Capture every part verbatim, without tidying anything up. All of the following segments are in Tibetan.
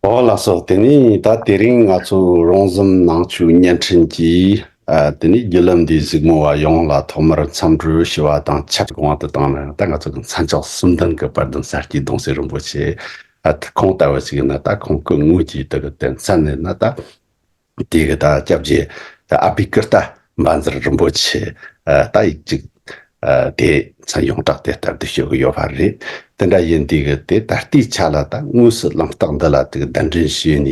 ཨོ་ལགས་སོ། དེ་ནས་ད་དེ་རིང་ང་ཚོ་རོང་ཟོམ་ནང་ཆོས་བརྙན་འཕྲིན་གྱིས་ཨ་དེ་ནས་བརྒྱུད་ལམ་འདིའི་གཟིགས་མོ་བ་ཡོངས་ལ་ཐོག་མར་འཚམས་འདྲི་ཞུ་བ་དང་ཆབས་གོང་དུ་བཏང་ན་ད་ང་ཚོ་གི་མཚན་ཕྱོགས་གསུམ་ལྡན་གྱི་དཔལ་ལྡན་ས་སྐྱའི་གདུང་སྲས་རིན་པོ་ཆེ། ཨ་ཁོང་ལྟ་བུ་ཞིག་ཡིན་ན་ད་ཁོང་སྐུ་དངོས་ཀྱི་དེ་གི་དོན་ཚན་ནས་ན་ད། དེ་གི་ད་སྐྱབས་རྗེ་ཨ་པའི་ཀིརྟ་བཛྲ་རིན་པོ་ཆེ་ཨ་ད་ཡིག་གཅིག་ཨ་དེ་མཚན་ཡོངས་གྲགས་དེ་ལྟར་དུ་ཞུ་གི་ཡོད་པ་རེད། དེ་འདྲ་ཡིན་དུས་གི་དེ་ད་ལྟའི་ཆ་ལ་ད་དངོས་སུ་གླེང་སྟེགས་འདི་ལ་དེ་གི་གདན་འདྲེན་ཞུས་ནས་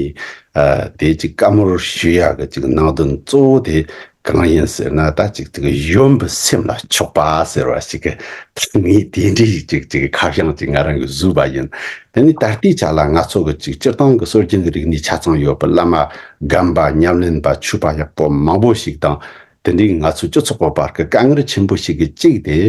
ཨ་དེ་ཅིག་བཀའ་མོལ་ཞུ་ཡག་གི་ཅིག་ནང་དོན་གཙོ་བོ་དེ་གང་ཡིན་ཟེར་ན། ད་ཅིག་དེ་གི་གཞོན་པའི་སེམས་ལ་ཕྱོགས་པ་ཟེར་བ་ཞིག་གི་ད་ངས་དེ་འདྲའི་ཅིག་ཅིག་ཁ་བྱང་ཅིག་ང་རང་གི་བཟོས་པ་ཡིན། དེ་ནི་ད་ལྟའི་ཆ་ལ་ང་ཚོ་གི་ཅིག་སྤྱིར་བཏང་གི་སྲོལ་རྒྱུན་གྱི་རིག་གནས་ཆ་ཚང་ཡོད་པའི་བླ་མ་རྒན་པ་ཉམས་ལེན་པ་ཆོས་པ་ཡག་པོ་མང་པོ་ཞིག་དང་། དེ་འདྲའི་ང་ཚོའི་སྤྱི་ཚོགས་ཀྱི་བར་གྱི་དཀའ་ངལ་ཆེན་པོ་ཞིག་གི་གཅིག་དེ།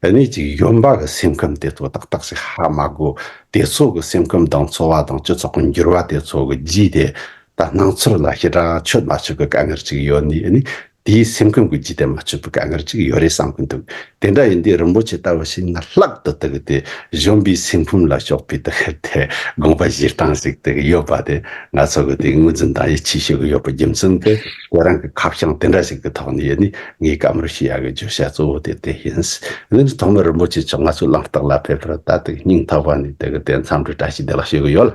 དེ་ནི་ཅིག་གཞོན་པ་གི་སེམས་ཁམས་དེ་ཚོ་ཏག་ཏག་ཞིག་ཧ་མ་གོ། དེ་ཚོ་གི་སེམས་ཁམས་དང་འཚོ་བ་དང་སྤྱི་ཚོགས་ཀྱི་འགྱུར་བ་དེ་ཚོ་གི་རྗེས་དེ། ད་སྣང་ཚུལ་ལ་ཞེ་དྲག་ཆོད་མ་ཆོད་ཀྱི་དཀའ་ངལ་ཅིག་ཡོད་ནི་ནི། དེའི་སེམས་ཁམས་ཀྱི་རྗེས་དེ་མ་ཆོད་པའི་དཀའ་ངལ་ཅིག་ཡོད་རེད་བསམ་གྱི་འདུག་དེ་འདྲ་ཡིན་དུས་རིན་པོ་ཆེ་ལྟ་བུ་ཞིག་ན་ལྷག་ཏུ་དེ་གི་དེ་གཞོན་པའི་སེམས་ཁམས་ལ་ཕྱོགས་པའི་དེ་གི་དེ་དགོངས་པ་བཞེས་སྟངས་ཞིག་དེ་གི་ཡོད་པ་དེ་ང་ཚོ་གི་དེ་ངོས་འཛིན་དང་ཡིད་ཆེས་ཞུ་གི་ཡོད་པའི་རྒྱུ་མཚན་གྱིས་ཁྱེད་རང་གི་ཁ་བྱང་དེ་འདྲ་ཞིག་གི་ཐོག་ནས་ཡིན་ནི་ངས་བཀའ་མོལ་ཞུ་ཡག་གི་བརྗོད་བྱ་གཙོ་བོ་དེ་དེ་ཡིན། འདི་ནི་ཐོག་མར་རིན་པོ་ཆེ་མཆོག་ང་ཚོའི་གླེང་སྟེགས་ལ་ཕེབས་པར་ད་དེ་སྙིང་ཐག་པ་ནས་དེ་གི་དེ་འཚམས་འདྲི་བཀྲ་ཤིས་བདེ་ལེགས་ཞུ་གི་ཡོད།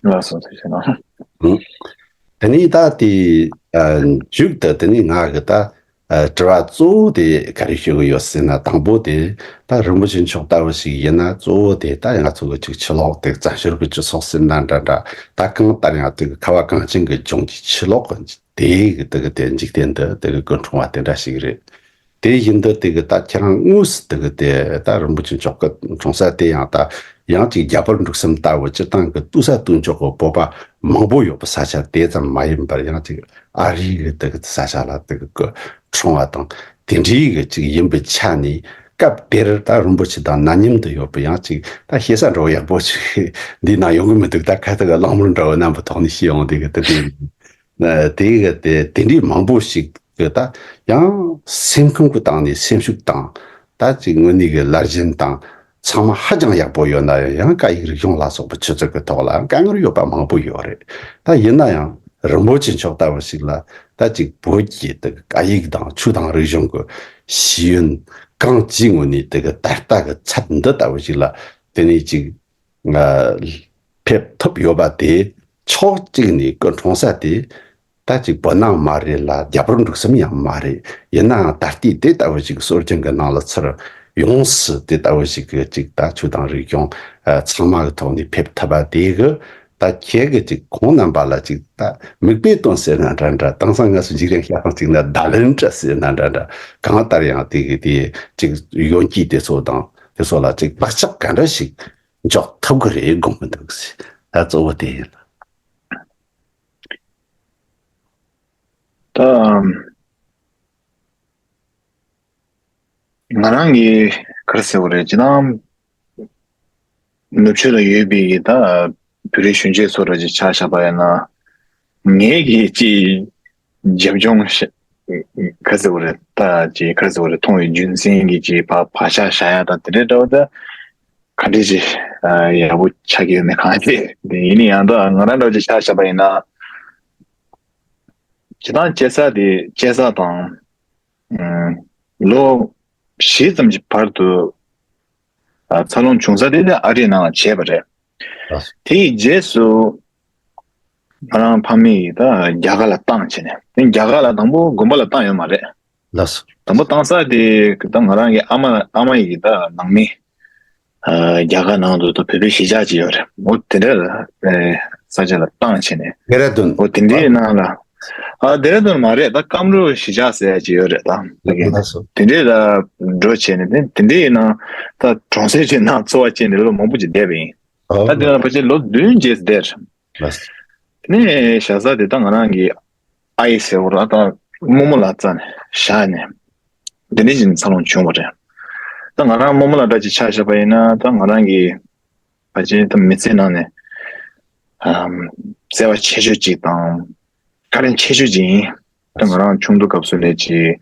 ལགས་སོ། ཐུགས་རྗེ་གནང་། ཨང་། དེ་ནས་ད་དེ་ཨ་མཇུག་ཏུ་དེ་ནས་ང་གི་ད་ཨ་དྲི་བ་གཙོ་བོ་དེ་ག་རེ་ཞུ་གི་ཡོད་ཟེར་ན། དང་པོ་དེ་ད་རིན་པོ་ཆེ་མཆོག་ལྟ་བུ་ཞིག་ཡིན་ན་གཙོ་བོ་དེ་ད་ང་ཚོ་གི་ཅིག་ཕྱི་ལོགས་དེ་བཙན་བྱོལ་གི་སྤྱི་ཚོགས་ཟེར་ན་འདྲ་འདྲ། ད་གང་ལྟར་ཡང་དེ་གི་ཁ་བ་གངས་ཅན་གི་ལྗོངས་ཀྱི་ཕྱི་ལོགས་གི་དེ་གི་དེ་གི་དེ་འཇིག་རྟེན་འདི་དེ་གི་སྐུ་འཁྲུངས་པ་དེ་འདྲ་ཞིག་རེད། དེ་བཞིན་དུ་དེ་གི་ད་ཁྱེད་རང་དངོས་སུ་དེ་གི་དེ་ད་རིན་པོ་ཆེ་མཆོག་གི་འཁྲུངས་ས་དེ་ཡང་ད་ཡང་ཅིག་རྒྱ་བོད་འབྲུག་གསུམ་ལྟ་བུ་སྤྱིར་བཏང་གི་ལྟོས་ས་ལྟོས་འཇོག་གི་བོད་པ་མང་པོ་ཡོད་པའི་ས་ཆ་དེ་ཙམ་མ་ཡིན་པར། ཡང་ཅིག་ཨ་རི་གི་དེ་གི་ས་ཆ་ལ་དེ་གི་སྐུ་འཁྲུངས་པ་དང་དེ་འདྲའི་གི་ཅིག་ཡིན་པའི་ཆ་ནས། སྐབས་དེར་ད་རིན་པོ་ཆེ་དང་ན་མཉམ་དུ་ཡོད་པའི་ཡང་ཅིག་ད་ཤེས་ས་འདྲ་བོ་ཡག་པོ་ཅིག་འདི་ན་ཡོང་གི་མི་འདུག་ད་ཁ་ཐུག་གི་གླེང་མོལ་འདྲ་བོ་རྣམ་པ་ཐོག་ནས་ཤེས་ཡོང་། དེ་གི་དེ་དེ་དེ་གི་དེ་དེ་འདྲའི་མང་པོ་ཞིག་གི་ད་ཡང་སེམས་ཁམས་ཀྱི་སྟེང་ནས་སེམས་ཤུགས་དང་། ད་ཅིག་དངོས་གནས་ཀྱི་ལར་ཞེན་དང་ཚང་མ་ཧ་ཅང་ཡག་པོ་ཡོད་ན་ཡང་། ཡང་སྐད་ཡིག་རིག་གཞུང་ལ་སོགས་པའི་ཆུ་ཚད་ཀྱི་ཐོག་ལ་དཀའ་ངལ་ཡོད་པ་མང་པོ་ཡོད་རེད། ད་ཡིན་ན་ཡང་རིན་པོ་ཆེ་མཆོག་ལྟ་བུ་ཞིག་ལ་ད་ཅིག་བོད་ཀྱི་དེ་སྐད་ཡིག་དང་ཆོས་དང་རིག་གཞུང་གི་ཤེས་ཡོན་གང་ཅིའི་ངོས་ནས་དེ་གི་ད་ལྟ་གི་ཚད་འདི་ལྟ་བུ་ཞིག་ལ་དེ་ནས་ཅིག་ཕེབས་ཐུབ་ཡོད་པ་དེ། ཕྱོགས་གཅིག་ནས་སྐུ་འཁྲུངས་ས་དེ་ད་ཅིག་བོད་ནང་མ་རེད་ལ་རྒྱ་བོད་འབྲུག་གསུམ་ཡང་མ་རེད། ཡིན་ནའང་ད་ལྟའི་དེ་ལྟ་བུ་ཞིག་སྲོལ་རྒྱུན་གྱི་ནང་ལ་ཚུར་ཡོངས་སུ་དེ་ལྟ་བུ་ཞིག་གི་ཅིག་ད་ཆོས་དང་རིག་གཞུང་ཨ་ཚང་མ་གི་ཐོག་ནས་ཕེབས་ཐུབ་པ་དེ་གི་ད་ཁྱེད་ཀྱི་ཅིག་ཁོང་རྣམ་པ་ལ་ཅིག་ད་མིག་དཔེ་སྟོན་ཟེར་ན་འདྲ་འདྲ། དེང་སང་ང་ཚོ་འཇིགས་རེ་ཤ་སྟག་ཅིག་ན་བརྡ་ལན་སྤྲད་ཟེར་ན་འདྲ་འདྲ། གང་ལྟར་ཡང་དེ་གི་དེ་ཅིག་ཡོན་གྱི་དེ་ཚོ་དང་དེ་ཚོ་ལ་ཅིག་བག་ཆགས་ག་འདྲ་ཞིག་འཇོག་ཐུབ་ཀྱི་རེད་དགོངས་ཀྱི་འདུག་ཟེར། ད་གཙོ་བོ་དེ་ཡིན་ལ། ད་ང་རང་གིས་ག་རེ་ཟེར་དགོས་རེད། ཅི་ན་ནུབ་ཕྱོགས་ལ་ཡོད་པའི་ད་བོད་རིགས་གཞོན་སྐྱེས་ཚོ་འདྲ་ཅིག་ཆ་བཞག་པ་ཡིན་ན། ངེད་ཀྱིས་ཅིག་རྒྱབ་ལྗོངས་ཤ་ག་རེ་ཟེར་དགོས་རེད། ད་ཅིག་ག་རེ་ཟེར་དགོས་རེད། མཐོང་བའི་རྒྱུ་མཚན་གྱིས་ཅིག་བ་བག་ཆགས་བཞག་ཡ་ད་དེ་འདྲའི་འདྲ་བོ་ད་ག་འདྲ་ཅིག་ཨ་ཡག་པོ་ཆགས་ཀྱི་ཡོད་མེད་གང་ཤེས། དེ་ཡིན་ན་ཡང་ད་ང་རང་འདྲ་བོ་ཅིག་ཆ་བཞག་པ་ཡིན་ན། སྤྱིར་བཏང་སྐྱེས་ས་དེ་སྐྱེས་ས་དང་ཨ་ལོ་བཞི་ཙམ་གྱི་བར་དུ་ཨ་འཚར་ལོངས་བྱུང་ས་དེ་ཨ་རིའི་ནང་ལ་བྱས་པ་རེད། ལགས་སོ། དེ་ཡི་རྗེས་སུ་ང་རང་ཕ་མེས་ཡིས་ད་རྒྱ་གར་ལ་བཏང་བྱས་ནས། དེ་རྒྱ་གར་ལ་དང་པོ་དགོན་པ་ལ་བཏང་ཡོད་མ་རེད། ལགས་སོ། དང་པོ་བཏང་ས་དེ་ད་ང་རང་གི་ཨ་མ་ཨ་མ་ཡིས་ད་ནང་མི་ཨ་རྒྱ་གར་ནང་དུ་ད་བོད་པའི་གཞིས་ཆགས་ཅིག་ཡོད་རེད། འོ་དེ་འདྲ་ལ་ཨེ་ས་ཆ་ལ་བཏང་བྱས་ནས། ཌེ་ར་ཌུན། འོ་དེ་འདྲའི་ནང་ལ། ཨ་ཌེ་ར་ཌུན་མ་རེད། ད་ཀམ་རུ་གཞིས་ཆགས་ཟེར་ཡ་ཅིག་ཡོད་རེད། ད་ལགས་སོ། དེ་འདྲའི་ལ་འགྲོ་བྱས་ནས་དེ་དེ་འདྲའི་ནང་ད་གྲོང་གསེབ་ཅིག་ནང་འཚོ་བ་སྐྱེལ་ནས་ལོ་མང་པོ་ཅིག་བསྡད་པ་ཡིན། ཨོ། ད་དེ་ལ་ཕལ་ཆེར་ལོ་བདུན་རྗེས་བསྡད། ལགས། དེ་ནས་བཞག་ས་དེ་ད་ང་རང་གི་ཨ་ཡེ་ཟེར་བ་ར་ད་རྨོ་མོ་ལགས་རྩ་ནས་བཞག་ནས་དེ་འདྲ་ཞིག་འཚར་ལོངས་བྱུང་བ་རེད། ད་ང་རང་རྨོ་མོ་ལགས་འདྲ་ཅིག་ཆ་བཞག་པ་ཡིན་ན། ད་ང་རང་གི་ཕལ་ཆེར་ད་མི་ཚེ་ནང་ནས་ཨམ་བརྩེ་བ་ཆེ་ཤོས་ཅིག་དང་བཀའ་དྲིན་ཆེ་ཤོས་ཅིག་ཡིན། ད་ང་རང་ཆུང་དུས་སྐབས་སུ་ལས་ཅིག་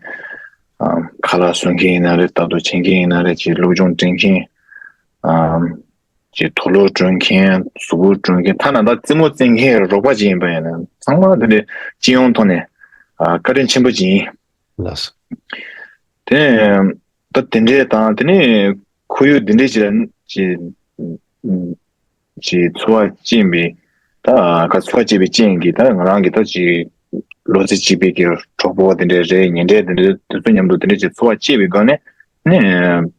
ཨམ་ཁ་ལག་བཟོ་མཁན་ཡིན་ན་རེད། ལྟ་རྟོག་བྱེད་མཁན་ཡིན་ན་རེད། ཅིག་སློབ་སྦྱོང་སྤྲད་མཁན། ཨམ། ཅིག་དུག་ལོག་སྤྲོད་མཁན། གཟུགས་པོ་སྤྲོད་མཁན། ཐ་ན་ད་རྩེད་མོ་རྩེ་མཁན་རོགས་པ་ཅིག་ཡིན་པ་ཡིན་ན་ཚང་མ་དེ་འདྲའི་སྤྱི་ཡོངས་ཐོག་ནས་ཨ་བཀའ་དྲིན་ཆེན་པོ་ཅིག་ཡིན། ལགས་སོ། དེ་ད་དེ་འདྲའི་དང་དེ་ནས་ཁོར་ཡུག་དེ་འདྲའི་ཅིག་ལ་ཅིག་ཅིག་འཚོ་བ་སྐྱེལ་བའི་ད་ག་འཚོ་བ་སྐྱེལ་བའི་རྐྱེན་གྱིས་ད་ང་རང་གི་ད་ཅིག་ལོ་ཚད་གཅིག་པའི་གི་གྲོགས་པོ་དེ་འདྲའི་རེད། ཉེ་འབྲེལ་དེ་འདྲའི་དེ་ཚོ་མཉམ་དུ་དེ་འདྲའི་ཅིག་འཚོ་བ་སྐྱེལ་བའི་སྒང་ནས་ནས།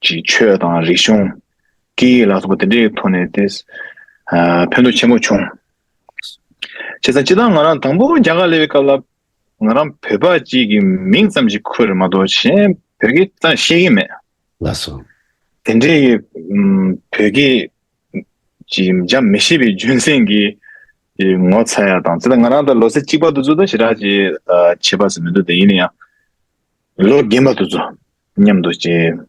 ཅིག་ཆོས་དང་རིག་གཞུང་སྐད་ཡིག་ལ་སོགས་པ་དེ་འདྲའི་ཐོག་ནས་དེ་ཨ་ཕན་ཐོགས་ཆེན་པོ་བྱུང་། བྱས་ཙང་སྤྱིར་བཏང་ང་རང་དང་པོ་རྒྱ་གར་སླེབས་པའི་སྐབས་ལ་ང་རང་བོད་པ་ཅིག་གི་མིང་ཙམ་ཞིག་ཁུར་མ་གཏོགས་གཞན་བོད་སྐད་ཙམ་ཤེས་ཀྱི་མེད། ལགས་སོ། དེ་འདྲའི་ཨམ་བོད་སྐད་ཅིག་འཇམ་མི་ཤེས་པའི་རྒྱུ་མཚན་གྱིས་ཅིག་ངོ་ཚ་ཡ་དང་། སྤྱིར་བཏང་ང་རང་ད་ལོ་ཚད་གཅིག་པ་དེ་ཚོ་ད་ཞེ་དྲག་ཅིག་ཨ་ཁྱད་པར་ཟེར་མི་འདུག་དེ་ཡིན་ན་ཡང་། ལོ་རྒན་པ་དེ་ཚོ་མཉམ་དུ་ཅིག་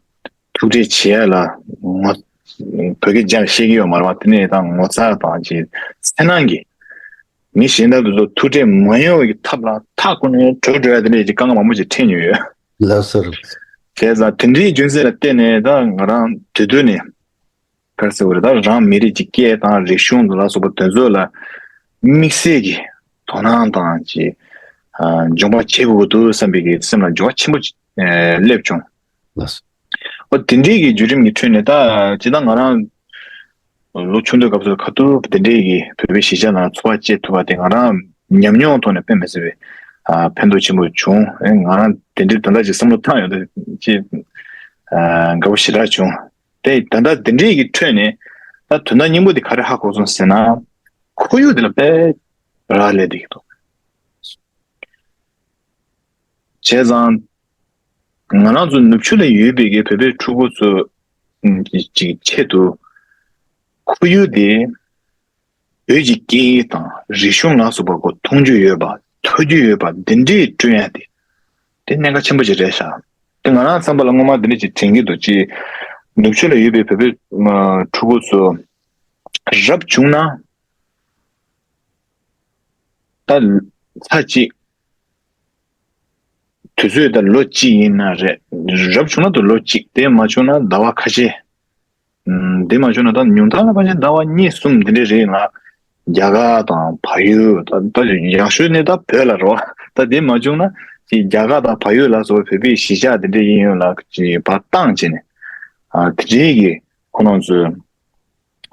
ཐུག་འཕྲད་བྱེད་ཡ་ལ་ངོ་། བོད་སྐད་རྒྱག་ཤེས་ཀྱི་ཡོད་མ་རེད་པ། དེ་ནས་ད་ངོ་ཚ་དང་ཅིག་འཚེར་སྣང་གིས་མི་གཞན་དག་དེ་ཚོ་ཐུག་འཕྲད་མ་ཡོང་བའི་ཐབས་ལ་མཐའ་ཀུན་ནས་བྲོས་འགྲོ་ཡ་དེ་འདྲས་ཀྱི་དཀའ་ངལ་མང་པོ་ཅིག་འཕྲད་མྱོང་ཡོད། ལགས་སོ། བྱས་ཙང་དེ་འདྲའི་རྒྱུ་མཚན་ལ་བརྟེན་ནས་ད་ང་རང་དེ་དུས་ནས། ག་རེ་ཟེར་དགོས་རེད། ད་རང་མི་རིགས་ཀྱི་སྐད་དང་རིག་གཞུང་ལ་སོགས་པ་དེ་ཚོ་ལ་དམིགས་བསལ་གྱི་དོ་སྣང་དང་ཅིག་ཨ་སྦྱོང་བ་བྱེད་དགོས་ཀྱི་འདུག་བསམ་པའི་གི་སེམས་ལ་འགྱུར་བ་ཆེན་པོ་ཅིག་ཨ་སླེབས་བྱུང་། ལགས་སོ། ཨོ་དེ་འདྲའི་གི་བརྒྱུད་རིམ་གྱི་ཁྲོད་ནས་ད་སྤྱིར་བཏང་ང་རང་ལོ་ཆུང་དུས་སྐབས་སུ་ཁ་ཐུག་དེ་འདྲའི་གི་བོད་པའི་གཞིས་ཆགས་ནང་འཚོ་བ་སྐྱེལ་ཐུབ་པ་དེ་ང་རང་ཉམས་མྱོང་ཐོག་ནས་དཔེ་མི་སྲིད་པའི་ཨ་ཕན་ཐོགས་ཆེན་པོ་བྱུང་། ཨེ་ང་རང་དེ་འདྲའི་དོན་དག་ཅིག་བསམ་བློ་བཏང་ཡོང་དུས་ཅིག་ཨ་དགའ་པོ་ཞེ་དྲག་བྱུང་། དེ་ད་ལྟ་དེ་འདྲའི་གི་ཁྲོད་ནས་ད་དོན་དག་སྙིང་པོ་དེ་ག་རེ་ཧ་གོ་སོང་ཟེར་ན། ཁོར་ཡུག་དེ་ལ་དཔེ་རག་ལས་བསྡད་ཀྱི་འདུག་བྱས་ཙང་ང་རང་ཚོ་ནུབ་ཕྱོགས་ལ་ཡོད་པའི་གི་བོད་པའི་ཕྲུ་གུ་ཚོ་ཨམ་གི་ཅིག་ཆེད་དུ་ཁོར་ཡུག་དེ་བོད་ཀྱི་སྐད་ཡིག་དང་རིག་གཞུང་ལ་སོགས་པ་གོ་མཐོང་རྒྱུ་ཡོད་པ། ཐོས་རྒྱུ་ཡོད་པ་འདི་འདྲའི་བསྐྲུན་ཡ་དེ་དེ་གནད་འགག་ཆེན་པོ་ཅིག་རེད་ཤག་དེ་ང་རང་བསམ་པ་ལ་སྔོན་མ་འདི་འདྲ་ཅིག་དྲན་གྱི་འདུག་ཅིག་ནུབ་ཕྱོགས་ལ་ཡོད་པའི་བོད་པའི་ཕྲུ་གུ་ཚོ་རབ་བྱུང་ན་ད་ཚ་གཅིག་དུས་ཚོད་ད་ལོ་གཅིག་ཡིན་ན་རེད། རབ་བྱུང་ན་ད་ལོ་གཅིག་དེ་མ་བྱུང་ན་ཟླ་བ་ཁ་ཤས། ཨམ། དེ་མ་བྱུང་ན་ད་ཉུང་མཐའ་ལ་ཕལ་ཆེར་ཟླ་བ་གཉིས་གསུམ་དེ་འདྲའི་རིང་ལ་རྒྱ་གར་དང་བལ་ཡུལ། ད་ད་ཡག་ཤོས་ནི་ད་བོད་ལ་རེད་བ། ད་དེ་མ་བྱུང་ན་ཅིག་རྒྱ་གར་དང་བལ་ཡུལ་ལ་སོགས་པའི་བོད་པའི་གཞིས་ཆགས་དེ་འདྲའི་ཡིན་ཡོད་ལ་ཅིག་ཕར་བཏང་བྱས་ནས། ཨ། དེ་འདྲའི་གི་ཁོ་རང་ཚོའི་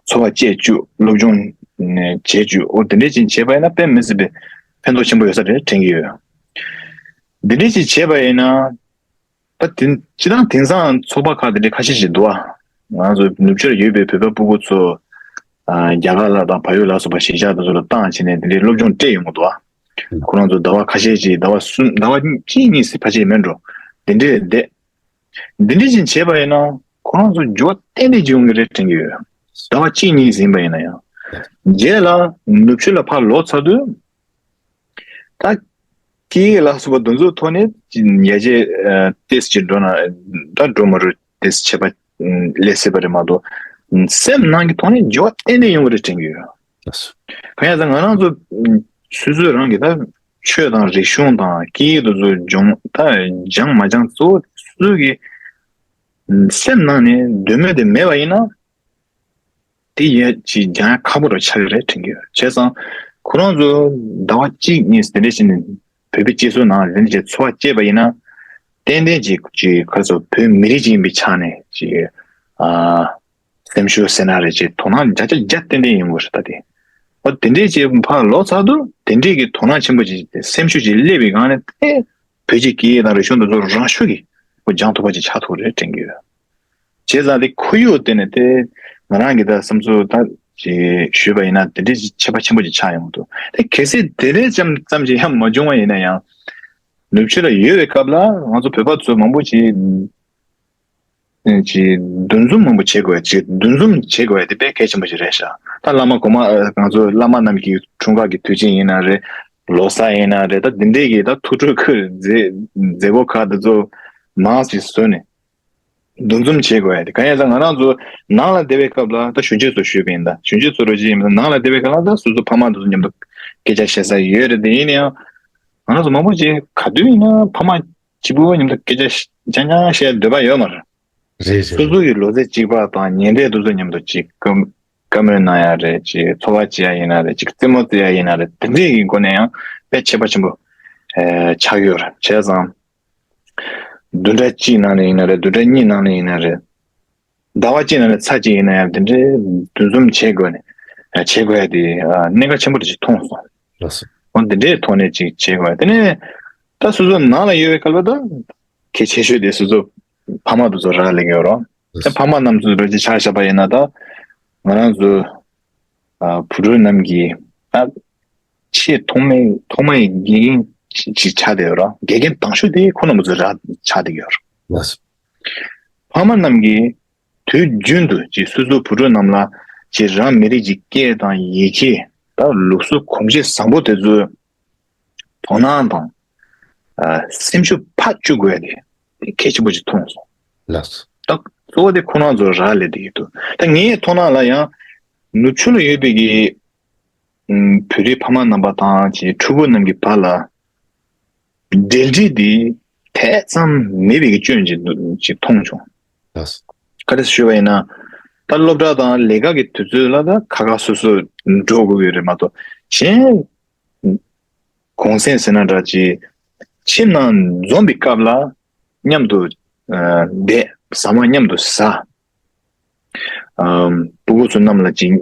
འཚོ་བ་སྐྱེལ་བཅུག་སློབ་སྦྱོང་ནས་བྱེད་བཅུག་འོ་དེ་འདྲའི་ཅིག་བྱས་པ་ཡིན་ན་དཔེ་མི་སྲིད་པའི་ཕན་ཐོགས་ཆེན་པོ་ཡོད་ས་རེད་དྲན་གྱི་ཡོད། འདི་འདྲའི་ཅིག་བྱས་པ་ཡིན་ན། ད་དེ་སྤྱིར་བཏང་དེང་སང་ཚོགས་པ་ཁག་དེ་འདྲའི་ཁ་ཤས་ཤིག་འདུག་ཨ། ང་ཚོ་ནུབ་ཕྱོགས་ལ་ཡོད་པའི་བོད་པ་སྤུ་གུ་ཚོ། ཨ། རྒྱ་གར་ལ་དང་བལ་ཡུལ་ལ་སོགས་པ་གཞིས་ཆགས་དེ་ཚོ་ལ་བཏང་བྱས་ནས་དེ་འདྲའི་སློབ་སྦྱོང་སྤྲད་ཡོང་གི་འདུག་ཨ། ཁོ་རང་ཚོ་ཟླ་བ་ཁ་ཤས་ཤིག་ཟླ་བ་གསུམ་ཟླ་བ་གཅིག་གཉིས་ཟེར་ཕལ་ཆེར་མེད་འགྲོ། དེ་འདྲའི་བསྡད། འདི་འདྲའི་ཅིག་བྱས་པ་ཡིན་ན་ཁོ་རང་ཚོ་འགྱུར་བ་ཏན་ཏན་ཅིག་ཡོང་གི་རེད་དྲན་གྱི་ཡོད། ཟླ་བ་གཅིག་གཉིས་ཟིན་པ་ཡིན་ན་ཡང་། རྗེས་ལ་ནུབ་ཕྱོགས་ལ་ཕར་ལོག་ཚར་དུས། ད་སྐད་ཡིག་ལ་སོགས་པ་འདི་ཚོའི་ཐོག་ནས་ཡར་རྒྱས་ཏོག་ཙམ་ཅིག་འགྲོ་ན་ད་འགྲོ་མ་འགྲོ་ཏོག་ཙམ་ཁྱད་པར་སླེབས་སྲིད་པ་རེད་མ་གཏོགས། སེམས་ནང་གི་ཐོག་ནས་འགྱུར་བ་ཏན་ཏན་ཡོང་གི་རེད་དྲན་གྱི་ཡོད། གང་ཡིན་ཟེར་ན་ང་རང་ཚོ་སོ་སོའི་རང་གི་ད་ཆོས་དང་རིག་གཞུང་དང་སྐད་ཡིག་དེ་ཚོ་སྦྱོང་ད་སྦྱང་མ་སྦྱང་གཙོ་བོ་སོ་སོའི་གི་སེམས་ནང་ནས་འདོད་མོས་དེ་མེད་པ་ཡིན་ན། དེ་ཡ་ཅིག་སྦྱང་ཡ་ཁག་པོ་རུ་ཆགས་ཀྱི་རེད་དྲན་གྱི་ཡོད། བྱས་ཙང་ཁོ་རང་ཚོ་ཟླ་བ་གཅིག་གཉིས་དེ་འདྲ་ཞིག་ནས་བོད་པའི་སྤྱི་ཚོགས་ནང་ལ་དེ་འདྲ་ཞིག་འཚོ་བ་སྐྱེལ་བ་ཡིན་ན། ཏན་ཏན་ཅིག་ཅིག་ག་རེ་ཟེར་བོད་མི་རིགས་ཅིག་ཡིན་པའི་ཆ་ནས་ཅིག་ཨ། སེམས་ཤུགས་ཟེར་ན་རེད། ཅིག་དོ་སྣང་བརྒྱ་ཆ་བརྒྱ་ཏན་ཏན་ཡོང་གི་རེད་ད་དེ། འོ་དེ་འདྲས་ཅིག་ཕར་ལོག་ཚར་དུས་དེ་འདྲས་ཀྱི་དོ་སྣང་ཆེན་པོ་ཅིག་སེམས་ཤུགས་ཅིག་སླེབས་པའི་སྒང་ནས་དེ་བོད་ཀྱི་སྐད་ཡིག་དང་རིག་གཞུང་དེ་ཚོ་རང་ཤུགས་ཀྱིས་འོ་སྦྱང་ཐུབ་པ་ཅིག་ཆགས་ཐུབ་རེད་དྲན་གྱི་ཡོད། བྱས་ཙང་དེ་ཁོར་ཡུག་དེ་ནས་དེ་ང་རང་གི་ད་བསམ་ཚུལ་ད་ཅིག་ཞུས་པ་ཡིན་ན་དེ་འདྲས་ཅིག་ཁྱད་པར་ཆེན་པོ་ཅིག་ཆགས་ཡོང་གི་འདུག་དེ་གལ་སྲིད་དེ་འདྲས་ཙམ་ཙམ་ཅིག་ཡང་མ་བྱུང་བ་ཡིན་ན་ཡང་། ནུབ་ཕྱོགས་ལ་ཡོད་པའི་སྐབས་ལ་ང་ཚོ་བོད་པ་ཚོ་མང་པོ་ཅིག་ཅིག་འདུ་འཛོམས་མང་པོ་བྱེད་དགོས། ཅིག་འདུ་འཛོམས་བྱེད་དགོས་དེ་དཔེ་གལ་ཆེན་པོ་ཞིག་རེད་ཤག་ད་བླ་མ་གོང་མ་ང་ཚོ་བླ་མ་རྣམས་ཀྱི་འཁྲུངས་སྐར་གྱི་དུས་ཆེན་ཡིན་ན་རེད། ལོ་གསར་ཡིན་ན་རེད། ད་འདི་འདྲས་ཀྱི་ད་ཐུགས་སྤྲོ་ཁུར་མཛད་མཛད་སྒོ་ཁག་འདི་ཚོ་མང་ཞིག་བཟོས་ནས་འདུ་འཛོམས་བྱེད་དགོས་དེ་གང་ཡིན་ཟེར་ན་ང་རང་ཚོ་ནང་ལ་བསྡད་པའི་སྐབས་ལ་ད་གཞོན་སྐྱེས་ཚོ་ཞུས་པ་ཡིན། ད་གཞོན་སྐྱེས་ཚོ་རོ་ཅིག་ཡིན་ན་ནང་ལ་བསྡད་པའི་སྐབས་ལ་ད་སོ་སོ་ཕ་མ་འདི་ཚོ་མཉམ་དུ་སྐད་ཆ་བཤད་ས་ཡོད་རེད། དེ་ཡིན་ན་ཡང་ང་རང་ཚོ་མང་པོ་ཅིག་ག་དུས་ཡིན་ན་ཕ་མ་གཅིག་པུ་མཉམ་དུ་སྐད་ཆ་རྐྱང་རྐྱང་བཤད་འདོད་པ་ཡོད་མ་རེད། རེད་རེད། སོ་སོ་གི་ལོ་ཚད་གཅིག་པ་དང་ཉེ་འབྲེལ་དེ་ཚོ་མཉམ་དུ་ཅིག་བཀའ་བཀའ་མོལ་གནང་ཡ་རེད། ཅིག་འཚོ་བ་སྐྱེལ་ཡ་ཡིན་ན་རེད། ཅིག་རྩེད་མོ་རྩེ་ཡ་ཡིན་ན་རེད། དེ་འདྲས་ཀྱི་སྒོ་ནས་ཡང་དཔེ་ཁྱད་པར་ཆེན་པོ་ཨེ་ཆགས་ཡོད་རེད། བྱས་ཙང་བདུན་ཕྲག་གཅིག་ནང་ནས་ཡིན་ན་རེད། བདུན་ཕྲག་གཉིས་ནང་ནས་ཡིན་ན་རེད། ཟླ་བ་གཅིག་ནང་ནས་ཚར་གཅིག་ཡིན་ན་ཡང་དེ་འདྲའི་འདུ་འཛོམས་བྱེད་དགོས་ནས་བྱེད་དགོས་ཡ་དེ་གནད་འགག་ཆེན་པོ་དེ་ཅིག་མཐོང་སོང་། ལགས་སོ། འོ་དེ་འདྲའི་ཐོག་ནས་ཅིག་བྱེད་དགོས་ཡ། དེ་ནས་ད་སོ་སོ་ནང་ལ་ཡོད་པའི་སྐབས་ལ་ད་གལ་ཆེ་ཤོས་དེ་སོ་སོ་ཕ་མ་དེ་ཚོ་རག་ལས་ཀྱི་ཡོད་རེད། ལགས་ད་སོ། ཕ་མ་རྣམས་ཚོ་རོགས་ཅིག་ཆ་བཞག་པ་ཡིན་ན་ད་ང་རང་ཚོ་བུ་ཕྲུག་རྣམས་ཀྱི་ད་ཆེས་ཐོག་མའི་ཐོག་མའི་དགེ་རྒན་ཅིག་ཆགས་བསྡད་ཡོད་རེད། དགེ་རྒན་དང་ཤོས་དེ་ཁོ་རྣམ་པ་ཚོ་རག་ཆགས་བསྡད་ཡོད་རེད། ལགས་སོ། ཕ་མ་རྣམས་ཀྱིས་དུས་རྒྱུན་དུ་ཅིག་སོ་སོའི་བུ་ཕྲུག་རྣམས་ལ་ཅིག་རང་མི་རིགས་ཀྱི་སྐད་དང་ཡི་གེ་དང་ལུགས་སྲོལ་གོམས་གཤིས་བཟང་པོ་དེ་ཚོའི་དོ་སྣང་དང་ཨ་སེམས་ཤུགས་ཕར་བཅུག་དགོས་ཡ་དེ་དེ་གལ་ཆེན་པོ་ཅིག་མཐོང་སོང་། ལགས་སོ། ད་གཙོ་བོ་དེ་ཁོ་རང་ཚོ་རག་ལས་བསྡད་ཀྱི་འདུག་ད་ངའི་མཐོང་སྣང་ལ་ཡང་ནུབ་ཕྱོགས་ལ་ཡོད་པའི་གི་ཨུམ་བོད་རིགས་ཕ་མ་རྣམ་པ་དང་ཅིག་ཕྲུ་གུ་རྣམས་ཀྱི་བར་ལ་འབྲེལ་འདྲིས་འདི་དེ་ཙམ་མེད་པའི་གི་སྐྱོན་ཅིག་འདུག་ཅིག་མཐོང་བྱུང་། ལགས་སོ། ག་རེ་ཞུས་པ་ཡིན་ན། ད་སློབ་གྲྭ་དང་ལས་ཀ་གི་དུས་ཚོད་ལ་ད་ཁ་ཁ་སོ་སོ་འགྲོ་དགོས་ཀྱི་རེད་མ་གཏོགས་གཞན་གུང་སེང་ཟེར་ན་འདྲ་ཅིག་ཁྱིམ་ནང་འཛོམས་པའི་སྐབས་ལ་མཉམ་དུ་ཨ་བསྡད། ཟ་མ་མཉམ་དུ་ཟ། ཨམ་སྤུ་གུ་ཚོ་རྣམས་ལ་ཅིག་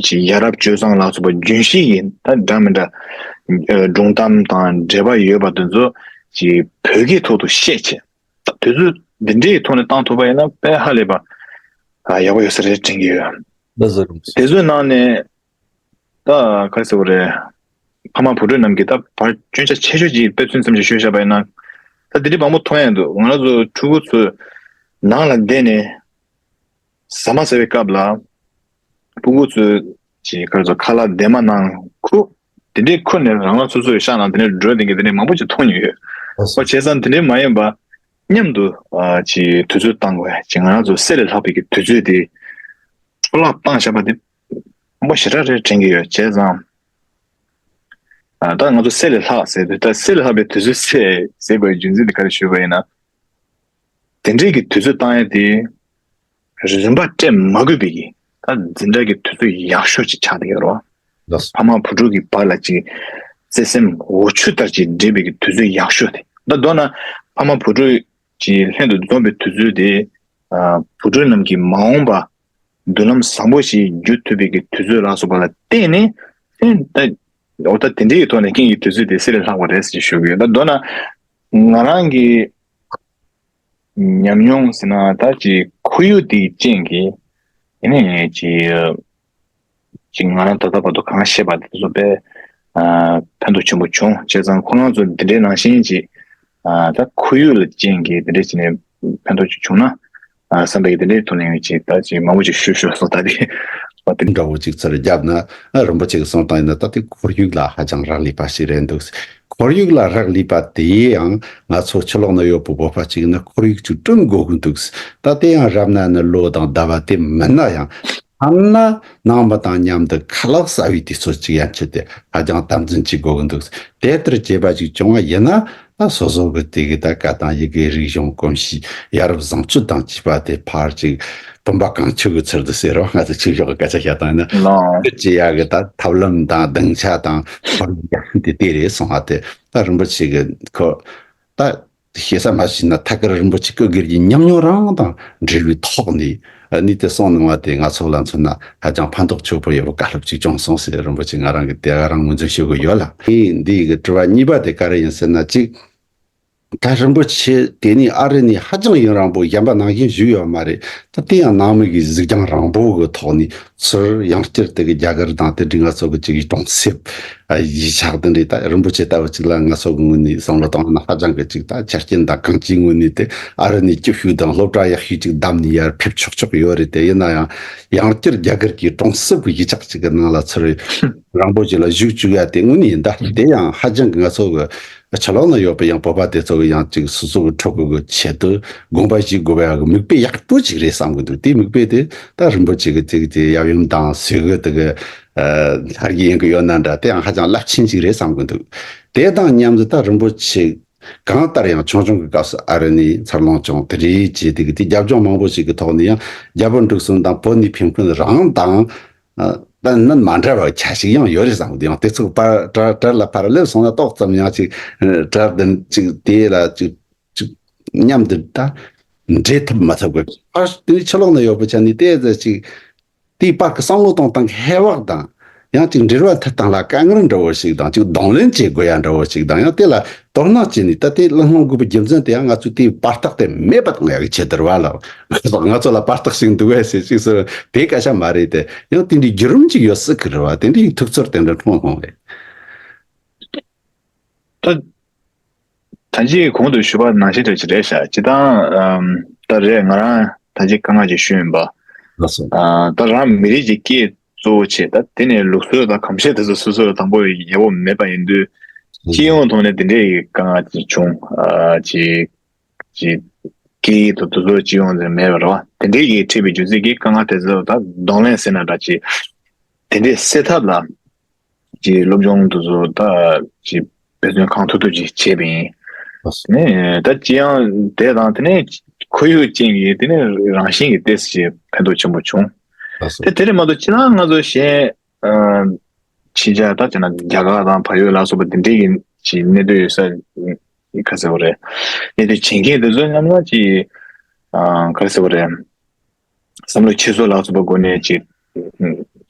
ཅིག་ཡ་རབས་སྤྱོད་བཟང་ལ་སོགས་པ་རྒྱུན་ཤེས་ཀྱི་ད་འདྲ་མི་འདྲ་ཨ་སྒྲུང་གཏམ་དང་འབྲེལ་བ་ཡོད་པ་དེ་ཚོ་ཅིག་བོད་སྐད་ཐོག་ཏུ་བཤད་བྱས། ད་དུས་ཚོད་འདི་འདྲའི་ཐོག་ནས་བཏང་ཐུབ་པ་ཡིན་ན་དཔེ་ཧ་ལས་པ་ཨ་ཡག་པོ་ཡོད་ས་རེད་དྲན་གྱི་ཡོད། ལགས་སོ། རིན་པོ་ཆེ། དེ་ཚོའི་ནང་ནས་ད་ག་རེ་ཟེར་དགོས་རེད། ཕ་མ་བུ་ཕྲུག་རྣམས་ཀྱི་ད་བར་སྐྱོན་ཆ་ཆེ་ཤོས་ཀྱི་དཔེ་མཚོན་ཙམ་ཞིག་ཤོད་བཞག་པ་ཡིན་ན། ད་འདི་འདྲའི་མང་པོ་མཐོང་ཡ་འདུག་ང་རང་ཚོ་ཕྲུ་གུ་ཚོ་ནང་ལ་བསྡད་ནས་ཟ་མ་ཟ་བའི་སྐབས་ལ་ཕྲུ་གུ་ཚོས་ཀྱི་ག་རེ་ཟེར་ཁ་ལག་འདན་མ་ནང་ཁུ་དེ་འདྲའི་ཁུར་ནས་རང་རང་སོ་སོའི་ཤག་ནང་དེ་འདྲའི་འགྲོ་བསྡད་མཁན་དེ་འདྲའི་མང་པོ་ཅིག་མཐོང་མྱོང་ཡོད། ཨོ་བྱས་ཙང་དེ་འདྲའི་མ་ཡིན་པ་མཉམ་དུ་ཨ་ཅིག་དུས་ཚོད་བཏང་དགོས་ཡ་ཅིག་ང་རང་ཚོ་གསེར་ལས་ལྷག་པའི་གི་དུས་ཚོད་དེ་འཕྲོ་བརླག་བཏང་བཞག་པ་དེ་མང་པོ་ཞེ་དྲག་རེད་དྲན་གྱི་ཡོད། བྱས་ཙང་ཨ་ད་ང་ཚོ་གསེར་ལས་ལྷག་ཟེར་དུས་ད་གསེར་ལས་ལྷག་པའི་དུས་ཚོད་ཟེར་ཟེར་དགོས་རྒྱུ་མཚན་དེ་ག་རེ་ཞུས་པ་ཡིན་ན། དེ་འདྲའི་གི་དུས་ཚོད་བཏང་ཡ་དེ་རིན་པ་སྤྲད་མ་དགོས་པའི་གི་ད་འཛིན་གྲྭ་གི་དུས་ཚོད་ཡག་ཤོས་ཅིག་ཆགས་བསྡད་ཡོད་རེད། ལགས་སོ། ཕ་མ་བུ་ཕྲུག་གི་བར་ལ་ཅིག་བརྩེ་སེམས་འོ་ཆུ་ལྟར་ཅིག་འདྲེས་པའི་གི་དུས་ཚོད་ཡག་ཤོས་དེ། ད་མདོར་ན་ཕ་མ་བུ་ཕྲུག་ཅིག་ལྷན་དུ་འཛོམས་པའི་དུས་ཚོད་དེ་ཨ་བུ་ཕྲུག་རྣམས་ཀྱི་མ་འོངས་པ་མདུན་ལམ་བཟང་པོ་ཞིག་བརྒྱུད་ཐུབ་པའི་གི་དུས་ཚོད་ལ་སོགས་པ་ལ་བརྟེན་ནས་ཨེ་ད་འོ་ད་དེ་འདྲའི་ཐོག་ནས་ཁྱེད་ཀྱི་དུས་ཚོད་དེ་གསེར་ལས་ལྷག་པ་རེད་ཟེར་ཞུ་གི་ཡོད། ད་མདོར་ན་ང་རང་གི་ཉམས་མྱོང་ཟེར་ན་ད་ཅིག་ཁོར་ཡུག་དེའི་རྐྱེན་གྱིས་ཡིན་ནའི་ཅིག་ཅིག་ང་རང་ད་ལྟ་བར་དུ་གང་བཤད་པ་དེ་ཚོ་དཔེ་ཨ་ཕན་ཐོགས་ཆེན་པོ་བྱུང་། བྱས་ཙང་ཁོ་རང་ཚོ་འདི་འདྲའི་ནང་བཞིན་ཅིག་ཨ་ད་ཁོར་ཡུག་ལ་རྐྱེན་གྱིས་འདི་འདྲའི་བྱས་ནས་ཕན་ཐོགས་ཅིག་བྱུང་ན་ཨ་བསམ་པའི་འདི་འདྲའི་ཐོག་ནས་ཅིག་ད་ཅིག་མང་པོ་ཅིག་ཞུ་ཞུ་སོང་། ད་དེ་འདྲ་བོ་ཅིག་ཚུར་བརྒྱབ་ན། ཨ་རིན་པོ་ཆེ་གིས་གསུངས་སྟངས་ཡིན་ན་ད་དེ་ཁོར་ཡུག་ལ་ཧ་ཅང་རག་ལས་པ་ཞིག་རེད་འདུག་ཁོར་ཡུག་ལ་རག་ལས་པ་དེ་ཡང་ང་ཚོ་ཕྱི་ལོགས་ན་ཡོད་པའི་བོད་པ་ཅིག་ནི་ཁོར་ཡུག་ཅིག་བསྐྲུན་དགོས་ཀྱི་འདུག་ད་དེ་ཡང་རབ་ན་ནི་ལོ་དང་ཟླ་བ་དེ་མིན་ན་ཡང་ཐ་ན་ནང་མི་དང་མཉམ་དུ་ཁ་ལག་ཟ་བའི་དུས་ཚོད་ཅིག་ཡན་ཆད་དེ་ཧ་ཅང་དམ་འཛིན་བྱེད་དགོས་ཀྱི་འདུག་དེ་ལྟར་བྱས་པ་ཅིག་བྱུང་བ་ཡིན་ན། ད་སོ་སོ་གི་དེ་གི་ད་སྐད་དང་ཡི་གེ་རིག་གཞུང་གོམས་གཤིས་ཡ་རབས་བཟང་སྤྱོད་དང་བཅས་པ་དེ་ཕར་ཅིག་བུམ་པ་གང་བྱོའི་ཚུལ་དུ་ཟེར་རོ། ང་ཚོ་ཆོས་ཕྱོགས་ཀྱི་སྐད་ཆ་བཤད་སྟངས་ཡིན་ན། ལགས། སྐད་ཅིག་ཡ་གི་ད་ཐབས་ལམ་དང་སྡིངས་ཆ་དང་ཁོར་ཡུག་ཡག་ཤོས་དེ་དེ་རེད་གསུངས་པ་དེ། ད་རིན་པོ་ཆེ་གི་ཁོ་ད་ཞེ་ས་མ་ཞུས་ན་ཐད་ཀར་རིན་པོ་ཆེ་སྐུ་སྒེར་གྱི་ཉམས་མྱོང་རང་དང་འབྲེལ་བའི་ཐོག་ནས་ཨ་ནི་དེ་གསུངས་གནང་བ་དེ་ང་ཚོ་ལ་མཚོན་ན་ཧ་ཅང་ཕན་ཐོགས་ཆེན་པོ་ཡོད་པའི་བཀའ་སློབ་ཅིག་བྱུང་སོང་ཟེར་རིན་པོ་ཆེ་ང་རང་གི་དེ་ག་རང་ངོས་འཛིན་ཞུ་གི་ཡོད་ལ། ཨེ་འདི་ཡི་གི་དྲི་བ་གཉིས་པ་དེ་ག་རེ་ཡིན་ཟེར་ན་གཅིག་ད་རིན་པོ་ཆེ་དེ་ནི་ཨ་རི་ནས་ཧ་ཅང་ཡུན་རིང་པོ་གཞན་པ་ནང་བཞིན་བཞུགས་ཡོད་མ་རེད། ད་དེ་ཡང་ནང་མི་གི་གཟིགས་རྒྱང་རིང་པོ་གི་ཐོག་ནས་ཚུར་ཡང་བསྐྱར་དེ་གི་རྒྱ་གར་དང་དེ་འདྲའི་ང་ཚོ་གི་ཅིག་གྲོང་གསེབ་ཨ་གཞིས་ཆགས་དེ་འདྲའི་ད་རིན་པོ་ཆེ་ལྟ་བུ་ཅིག་ལ་ང་ཚོ་གི་ངོས་ནས་བསམ་བློ་བཏང་ན་ཧ་ཅང་གི་ཅིག་ད་ཆ་རྐྱེན་དང་གང་ཅིའི་ངོས་ནས་དེ་ཨ་རི་ནས་སྐྱིད་ཤོས་དང་སློབ་གྲྭ་ཡག་ཤོས་ཅིག་བདམས་ནས་ཡར་ཕེབས་ཆོག་ཆོག་ཡོད་རེད། དེ་ཡིན་ན་ཡང་ཡང་བསྐྱར་རྒྱ་གར་གྱི་གྲོང་གསེབ་གི་གཞིས་ཆགས་ཅིག་གི་ནང་ལ་ཚུར་རིང་པོ་ཅིག་ལ་བཞུགས་བཅུག་ཡ་དེ་དངོས་གནས་ཡིན། ད་དེ་ཡང་ཧ་ཅང་གི་ང་ཚོ་གི་ཕྱི་ལོགས་ན་ཡོད་པའི་ཡང་བོད་པ་དེ་ཚོ་གི་ཡང་ཅིག་སོ་སོ་གི་ཕྲུ་གུ་གི་ཆེད་དུ་དགོངས་པ་བཞེས་དགོས་པའི་ཡག་གི་མིག་དཔེ་ཡག་པོ་ཅིག་རེད་བསམ་གི་འདུག་དེའི་མིག་དཔེ་དེ་ད་རིན་པོ་ཆེ་གི་ཅིག་དེ་ཡབ་ཡུམ་དང་གཟུགས་གི་དེ་གི་ཨ་ལྷར་གྱི་ཡིན་གི་ཡོད་ན་འདྲ། དེ་ཡང་ཧ་ཅང་རླབས་ཆེན་ཅིག་རེད་བསམ་གི་འདུག་དེ་དང་མཉམ་དུ་ད་རིན་པོ་ཆེ་ གང་ལྟར་ཡང་ཆུང་ཆུང་གི་སྐབས་སུ་ཨ་རི་ནས་འཚར་ལོངས་བྱུང་། དེ་རེད་བྱས་དེ་གི་དེ་རྒྱབ་ལྗོངས་མང་པོ་ཞིག་གི་ཐོག་ནས་ཡང་རྒྱལ་པོ་འབྲུག་གསུམ་དང་བོད་ནས་ཕེབས་མཁན་རང་དང་། ཨ། ད་ནི་མ་འདྲ་བ་ཆ་ཞིག་ཡང་ཡོད་རེད་བསམ་གི་འདུག་ཡང་དེ་ཚོ་པར་བྲལ་བྲལ་ལ་པར་ལེབ་སོང་ན་ཏོག་ཙམ་ཡང་ཅིག་བྲལ་དེ་ཅིག་དེ་ལ་ཅིག་ཅིག་མཉམ་དུ་ད་འདྲེས་ཐུབ་མ་ཐུབ་གི། ཨ། དེ་ནི་ཕྱི་ལོགས་ན་ཡོད་པ་ཆ་ནི་དེ་ཙམ་ཅིག་དེའི་བར་གྱི་བསམ་བློ་གཏོང་སྟངས་ཀྱི་ཧེ་བག་དང་། ཡང་ཅིག་འབྲེལ་བ་མཐུད་སྟངས་ལ་དཀའ་ངལ་འདྲ་བོ་ཞིག་དང་། ཅིག་གདོང་ལེན་བྱེད་དགོས་ཡ་འདྲ་བོ་ཞིག་དང་། ཡང་དེ་ལ་དོ་སྣང་བྱས་ནས། ད་དེ་བླངས་དགོས་པའི་རྒྱུ་མཚན་དེ་ཡང་ང་ཚོས་དེའི་བར་ཐག་དེ་མེད་པ་བཏང་ཡག་གི་ཆེད་དུ་རེད་བ་ལ། ང་ཚོ་ལ་བར་ཐག་ཞིག་འདུག་བས་ཟེར་ཅིག་ཟེར་དེ་སྐད་ཆ་མ་རེད་དེ། ཡང་དེ་འདྲའི་བརྒྱུད་རིམ་ཅིག་ཡོད་སྲིད་ཀྱི་རེད་བ། དེ་འདྲའི་ཐུགས་ཚོར་དེ་འདྲ་མཐོང་སོང་བས། ད་ད་ཅི་གོང་དུ་ཞུས་པ་ནང་བཞིན་འདྲ་ཅིག་རེད་ཤག་སྤྱིར་བཏང་ཨམ། ད་རེད། ང་རང་ད་ཅི་དཀའ་ངལ་ཅིག་ཞུས་ཡིན་པ། ལགས་སོ། ཨ། ད་རང་མི་རིགས་ཀྱི་སྐད་གཙོ་བོ་བྱས། ད་དེ་ནས་ལུགས་སྲོལ་དང་གོམས་གཤིས་དེ་ཚོ་སོ་སོར་དང་པོ་ཡག་པོ་མེད་པ་ཡིན་དུས། ཨུ། སྤྱི་ཡོངས་ཐོག་ནས་དེ་འདྲའི་དཀའ་ངལ་ཅིག་བྱུང་། ཨ། ཅིག་ཅིག་སྐད་ཡིག་དང་དེ་ཚོ་སྤྱི་ཡོངས་ནས་མེད་པ་རེད་བ། དེ་འདྲའི་གི་འཕྲད་པའི་རྒྱུ་མཚན་གྱིས་དཀའ་ངལ་དེ་ཚོ་ད་གདོང་ལེན་ཟེར་ན་འདྲ་ཅིག་དེ་འདྲའི་སེལ་ཐབས་ལ། ཀྱི་སློབ་སྦྱོང་དེ་ཚོ་ད་ཀྱི་འབད་བརྩོན་གང་ཐུབ་ཐུབ་ཅིག་བྱས་པ་ཡིན། ལགས་སོ། ནས་ད་ཅི་ཡང་དེ་དང་དེ་ནས་ཁོར་ཡུག་ཅན་གྱི་དེ་ནས་རང་བཞིན་གྱི་ཏོག་ཙམ་ཕན་ཐོགས་ཆེན་པོ་བྱུང་། ལགས་སོ། དེ་དེ་རེད་མ་གཏོགས་ཅི་ལ་ང་ཚོ་གཞན་ཕྱི་རྒྱལ་ད་ཅི་ན་རྒྱ་གར་དང་བལ་ཡུལ་ལ་སོགས་པ་དེ་འདྲའི་གི་ཀྱི་གནས་སྡོད་ཡོད་ས་ཡིན། ག་ཟེར་བ་རེད། གནས་སྡོད་བྱེད་མཁན་དེ་ཚོ་མཉམ་ལ་ཀྱི་ག་ཟེར་བ་རེད། བསམ་བློ་ཁྱེར་སོ་ལ་སོགས་པ་སྒོ་ནས་ཅིག་